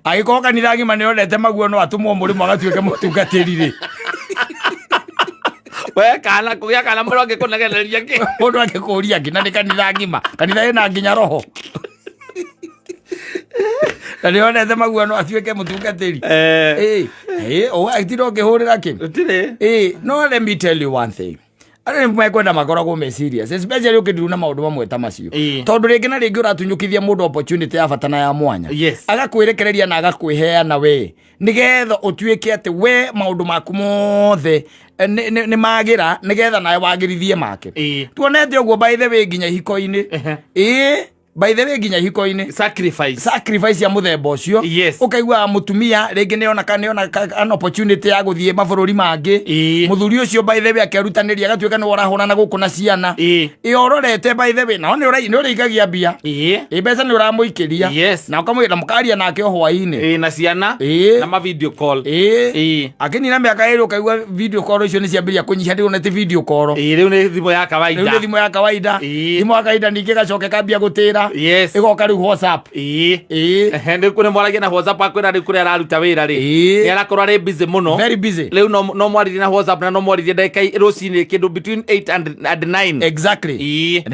Angĩkorwo kanitha ng'ima nĩ onete maguo no atũmwo mũrĩmo agatuĩke mũtungatĩri rĩ. We kana kũgĩa kana mũndũ angĩkũnegeneria kĩ. Mũndũ angĩkũria nginya nĩ kanitha ng'ima, kanitha ĩna nginya roho na nĩ onete maguo no atuĩke mũtungatĩri. Ĩ ĩ ũngĩhũrĩra kĩ? Gũtirĩ. No let me tell you one thing, andũ nĩ mekwenda makoragwo me serious, especially ũkĩndiruna na maũndũ mamwe ta macio, tondũ rĩngĩ na rĩngĩ ũratunyũkithia mũndũ opportunity ya bata na ya mwanya, agakwĩrekereria na agakwĩheana we nĩgetha ũtuĩke atĩ we maũndũ maku mothe nĩ magĩra nĩgetha nawe wagĩrithie make. Tuonete ũguo, by the way, nginya ihiko-inĩ. By the way, nginya ihiko-inĩ Sacrifice. Sacrifice ya muthemba ũcio. Ũkaigua mũtumia rĩngĩ nĩona nĩona an opportunity ya gũthiĩ mabũrũri mangĩ. Mũthuri ũcio, by the way, akerutanĩria agatuĩka nĩwe ũrahũrana gũkũ na ciana. Ĩ ũrorete, by the way, nao nĩ ũrĩikagia mbia. Ĩ mbeca nĩ ũramũikĩria. Na ũkamwĩra mũkaria nake o hwaĩ-inĩ. Na ciana. Na ma video call. Akĩnina mĩaka 2 ũkaigua video call icio nĩ ciambĩrĩria kũnyiha, ndĩrona ti video call. Rĩu nĩ thimũ ya Rĩu kawaida. Nĩ thimũ ya kawaida. Thimũ ya kawaida ningĩ ĩgacoka ĩkambia gũtĩra. Ĩgoka rĩu WhatsApp. Ehe, nĩ kũrĩ mwaragia na WhatsApp, akwĩra rĩu kũrĩa araruta wĩra rĩ, nĩ arakorwo arĩ busy mũno. Very busy. Rĩu no mwaririe na WhatsApp na no mwaririe ndagĩka rũcinĩ kĩndũ between 8 and 9. Na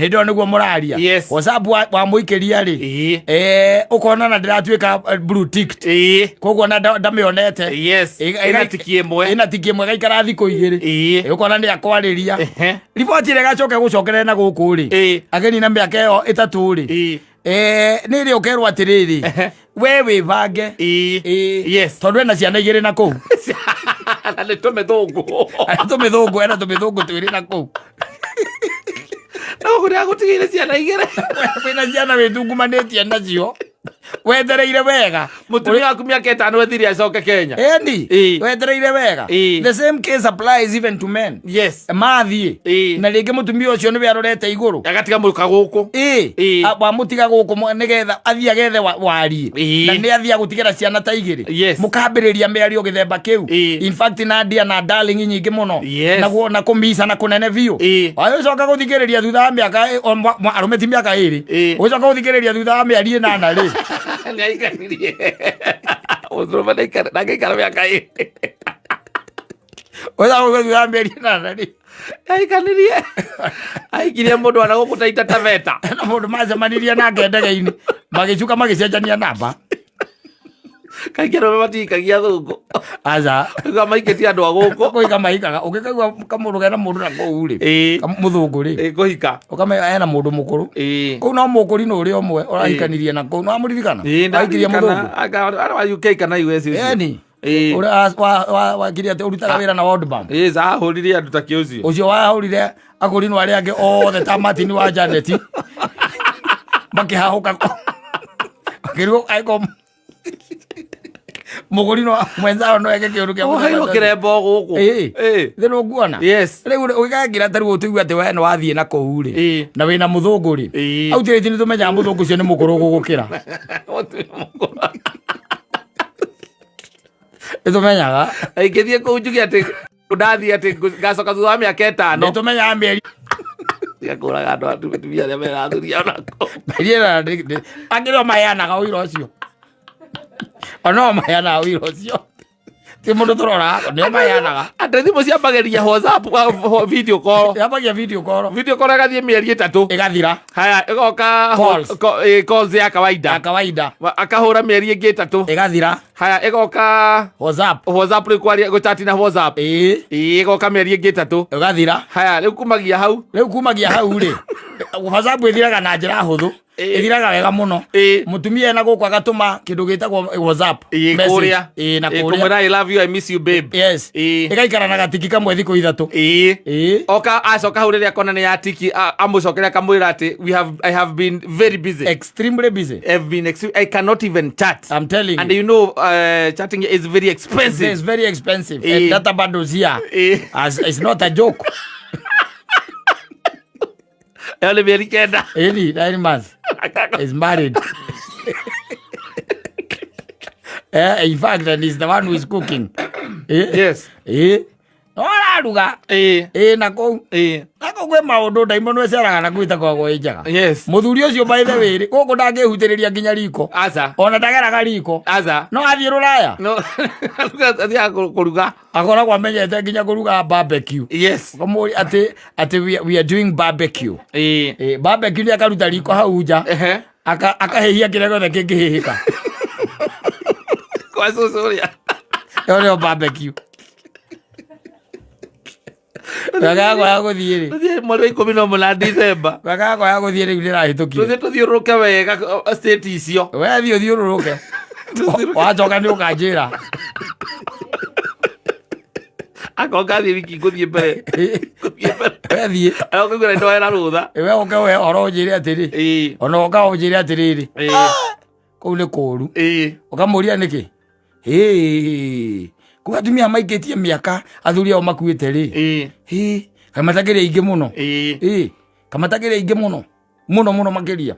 hĩndĩ ĩyo nĩguo mũraria. WhatsApp wamũikĩria rĩ, ũkona na ndĩratuĩka blue ticked. Koguo na ndamĩonete. Ĩna tiki ĩmwe. Ĩna tiki ĩmwe, gaikara thikũ 2. Ũkona nĩ akwarĩria. Riboti ĩrĩa ĩgacoka gũcokerera na gũkũ rĩ, agenina mĩaka ĩyo 3 rĩ, nĩ ĩrĩa ũkerwo atĩrĩrĩ, we wĩbange. Tondũ ena ciana 2 na kũu. Na nĩ tũmĩthũngũ. Ena tũmĩthũngũ, ena tũmĩthũngũ twĩrĩ na kũu. Na gũkũ nĩagũtigĩire ciana 2. Wĩna ciana wĩtungumanĩtie nacio wetereire wega. Mũtumia waku mĩaka 5 ethire acoke Kenya. Eni wetereire wega. The same case applies even to men. Mathiĩ na rĩngĩ mũtumia ũcio nĩwe arorete igũrũ. Agatiga mũka gũkũ. Wamũtiga gũkũ nĩgetha athiĩ agethe wariĩ. Na nĩ athiĩ agũtigĩra ciana ta 2. Mũkambĩrĩria mĩario gĩthemba kĩu. In fact, na ndia na darling nyingĩ mũno. Na na kũmica na kũnene biũ. Wagĩcoka gũthikĩrĩria thutha wa mĩaka arũme ti mĩaka 2. Ũgĩcoka gũthikĩrĩria thutha wa mĩeri 8 rĩ, Nĩ aikaririe. Mũndũrũme ndangĩikara mĩaka 2. Ũgĩcoka gũthikĩrĩria thutha wa mĩeri 8 rĩ, Aikanirie. Aikirie mũndũ ana gũkũ Taita Taveta. Na mũndũ macemanirie nake ndege-inĩ, magĩcuka magĩcenjania namba. Kaingĩ arũme matihikagia athũngũ. Aca. Ũguo maikĩtie andũ a gũkũ. Kũhika mahikaga ũngĩkaigua kamũndũ kena mũndũ na kũu rĩ, mũthũngũ rĩ, Kũhika. Ũkamenya ena mũndũ mũkũrũ. Kũu no mũkũri nĩ ũrĩa ũmwe ũrahikanirie na kũu, nĩwamũririkana? Ahikirie mũthũngũ. Arĩ wa UK kana US ũcio. Eni. Ũrĩa wakirie atĩ ũrutaga wĩra na World Bank. Ahũrire andũ ta kĩ ũcio. Ũcio wahũrire akũrinwo arĩa angĩ othe ta Martin wa Janet makĩhahũka, makĩrigwo angĩkorwo mũgũri no mwenzao no eke kĩũndũ kĩa Ohairwo mũthemba ũcio. Kĩrembo gũkũ. Thĩ nũnguona. Rĩu ũgĩkangira ta rĩu ũtũigue atĩ we nĩ wathiĩ na kũu rĩ, na wĩna mũthũngũ rĩ, au tirĩti nĩ tũmenyaga mũthũngũ ũcio nĩ mũkũrũ gũgũkĩra. Mũtumia mũkũrũ. Nĩ tũmenyaga. Ingĩthiĩ kũu njuge atĩ ndathiĩ atĩ ngacoka thutha wa mĩaka 5. Nĩ tũmenyaga mĩeri. Tiga kũraga andũ atumia arĩa mena athuri onako. Mĩeri ĩno angĩ no maheanaga ũira ũcio, onao maheanaga ũira ũcio, ti mũndũ tũrora, nĩo maheanaga. Atĩ thimũ ciambagĩria WhatsApp, video call. Yambagia video call. Video call ĩgathiĩ mĩeri 3. Ĩgathira. Haya, ĩgoka Calls. Calls ya kawaida. Ya kawaida. Akahũra mĩeri ĩngĩ 3. Ĩgathira. Haya, ĩgoka WhatsApp. WhatsApp rĩu, kwaria, gũchati na WhatsApp. Ĩgoka mĩeri ĩngĩ 3. Ĩgathira. Haya, rĩu kumagia hau. Rĩu kumagia hau rĩ, WhatsApp ĩthiraga na njĩra hũthũ. Ĩthiraga wega mũno. Mũtumia ena gũkũ agatũma kĩndũ gĩtagwo WhatsApp message. Kũrĩa. Na kũrĩa. Kũmwĩra "I love you, I miss you, babe." Ĩgaikara na gatiki kamwe thikũ 3. Oka acoka hau rĩrĩa akona nĩ ya tiki, amũcokeria akamwĩra atĩ we have I have been very busy. Extremely busy. I've been I cannot even chat. I'm telling And you. Chatting is very expensive. It's very expensive. And data bundles here. As, it's not a joke. Ĩyo nĩ mĩeri 9. Ĩni, 9 months. Is married. In fact, and he's the one who is cooking. No araruga. Na kũu. Na kũu kwĩ maũndũ ndaimono ĩceraga na kũu ĩtakoragwo ĩ njega. Mũthuri ũcio, by the way rĩ, gũkũ ndangĩhutĩrĩria nginya riko. Aca. Ona ndageraga riko. Aca. No athiĩ rũraya. No athiaga kũruga. Akoragwo amenyete nginya kũruga barbecue. Ũkamũria atĩ we are doing barbecue. Barbecue nĩ akaruta riko hau nja. Akahĩhia kĩrĩa gĩothe kĩngĩhĩhĩka. Kwa cũcũ ũrĩa. Ĩyo nĩyo barbecue. Mĩaka yakwa ya gũthiĩ rĩ. Tũthiĩ mweri wa 18 December. Mĩaka yakwa ya gũthiĩ rĩu ndĩrahĩtũkire. Tũthiĩ tũthiũrũrũke wega state icio. We thiĩ ũthiũrũrũke. Wacoka nĩ ũkanjĩra. Akorwo ngathiĩ wiki ngũthiĩ mbere. Thiĩ mbere. We thiĩ. Ũkaigua nĩ wera rũtha. We ũke we oro ũnjĩre atĩrĩ. Ona ũka ũnjĩre atĩrĩrĩ. Kũu nĩ kũũru. Ũkamũria nĩkĩ? Hĩ. Kũu atumia maikĩtie mĩaka athuri ao makuĩte rĩ. Hĩ. Kaĩ matakĩrĩ aingĩ mũno. Ĩ. Kaĩ matakĩrĩ aingĩ mũno. Mũno mũno makĩria.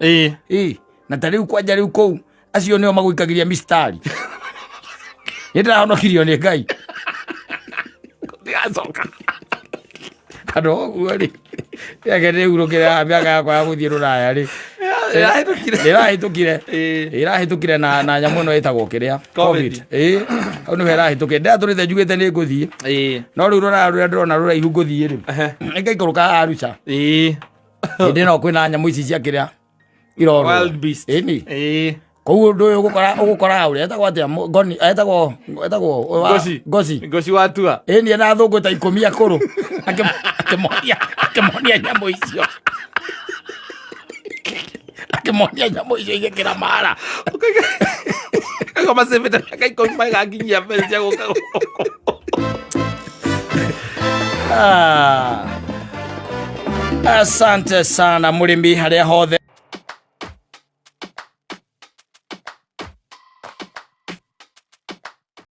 Ĩ. Na ta rĩu kwanja rĩu kũu acio nĩo magũikagĩria mistari. Nĩ ndĩrahonokirio nĩ Ngai. Ndigacoka. Andũ ũguo rĩ. Reke ndĩhurũkĩre haha mĩaka yakwa ya gũthiĩ rũraya rĩ. Ĩrahĩtũkire. Ĩrahĩtũkire. Ĩrahĩtũkire na nyamũ ĩno ĩtagwo kĩrĩa? Covid. Ĩ. Hau nĩho ĩrahĩtũkire. Ndĩratũrĩte njugĩte nĩ ngũthiĩ. No rĩu rũraya rũrĩa ndĩrona rũraihu ngũthiĩ rĩ. Nĩngaikũrũka haha Arusha. Hĩndĩ ĩno kwĩna nyamũ ici cia kĩrĩa irorwo. Wild beast. Ĩni. Koguo ũndũ ũyũ ũgũkora ũrĩa etagwo atĩa? Ngoni etagwo Ngoci. Ngoci. Ngoci watua. Ĩni ena athũngũ ta 10 akũrũ. Akĩmonia nyamũ icio. Akĩmonia nyamũ icio igĩkĩra mara. Kaigua macĩbĩte mĩaka 10 magakinyia mbeca cia gũka gũkũ. Asante sana mũrĩmi harĩa hothe.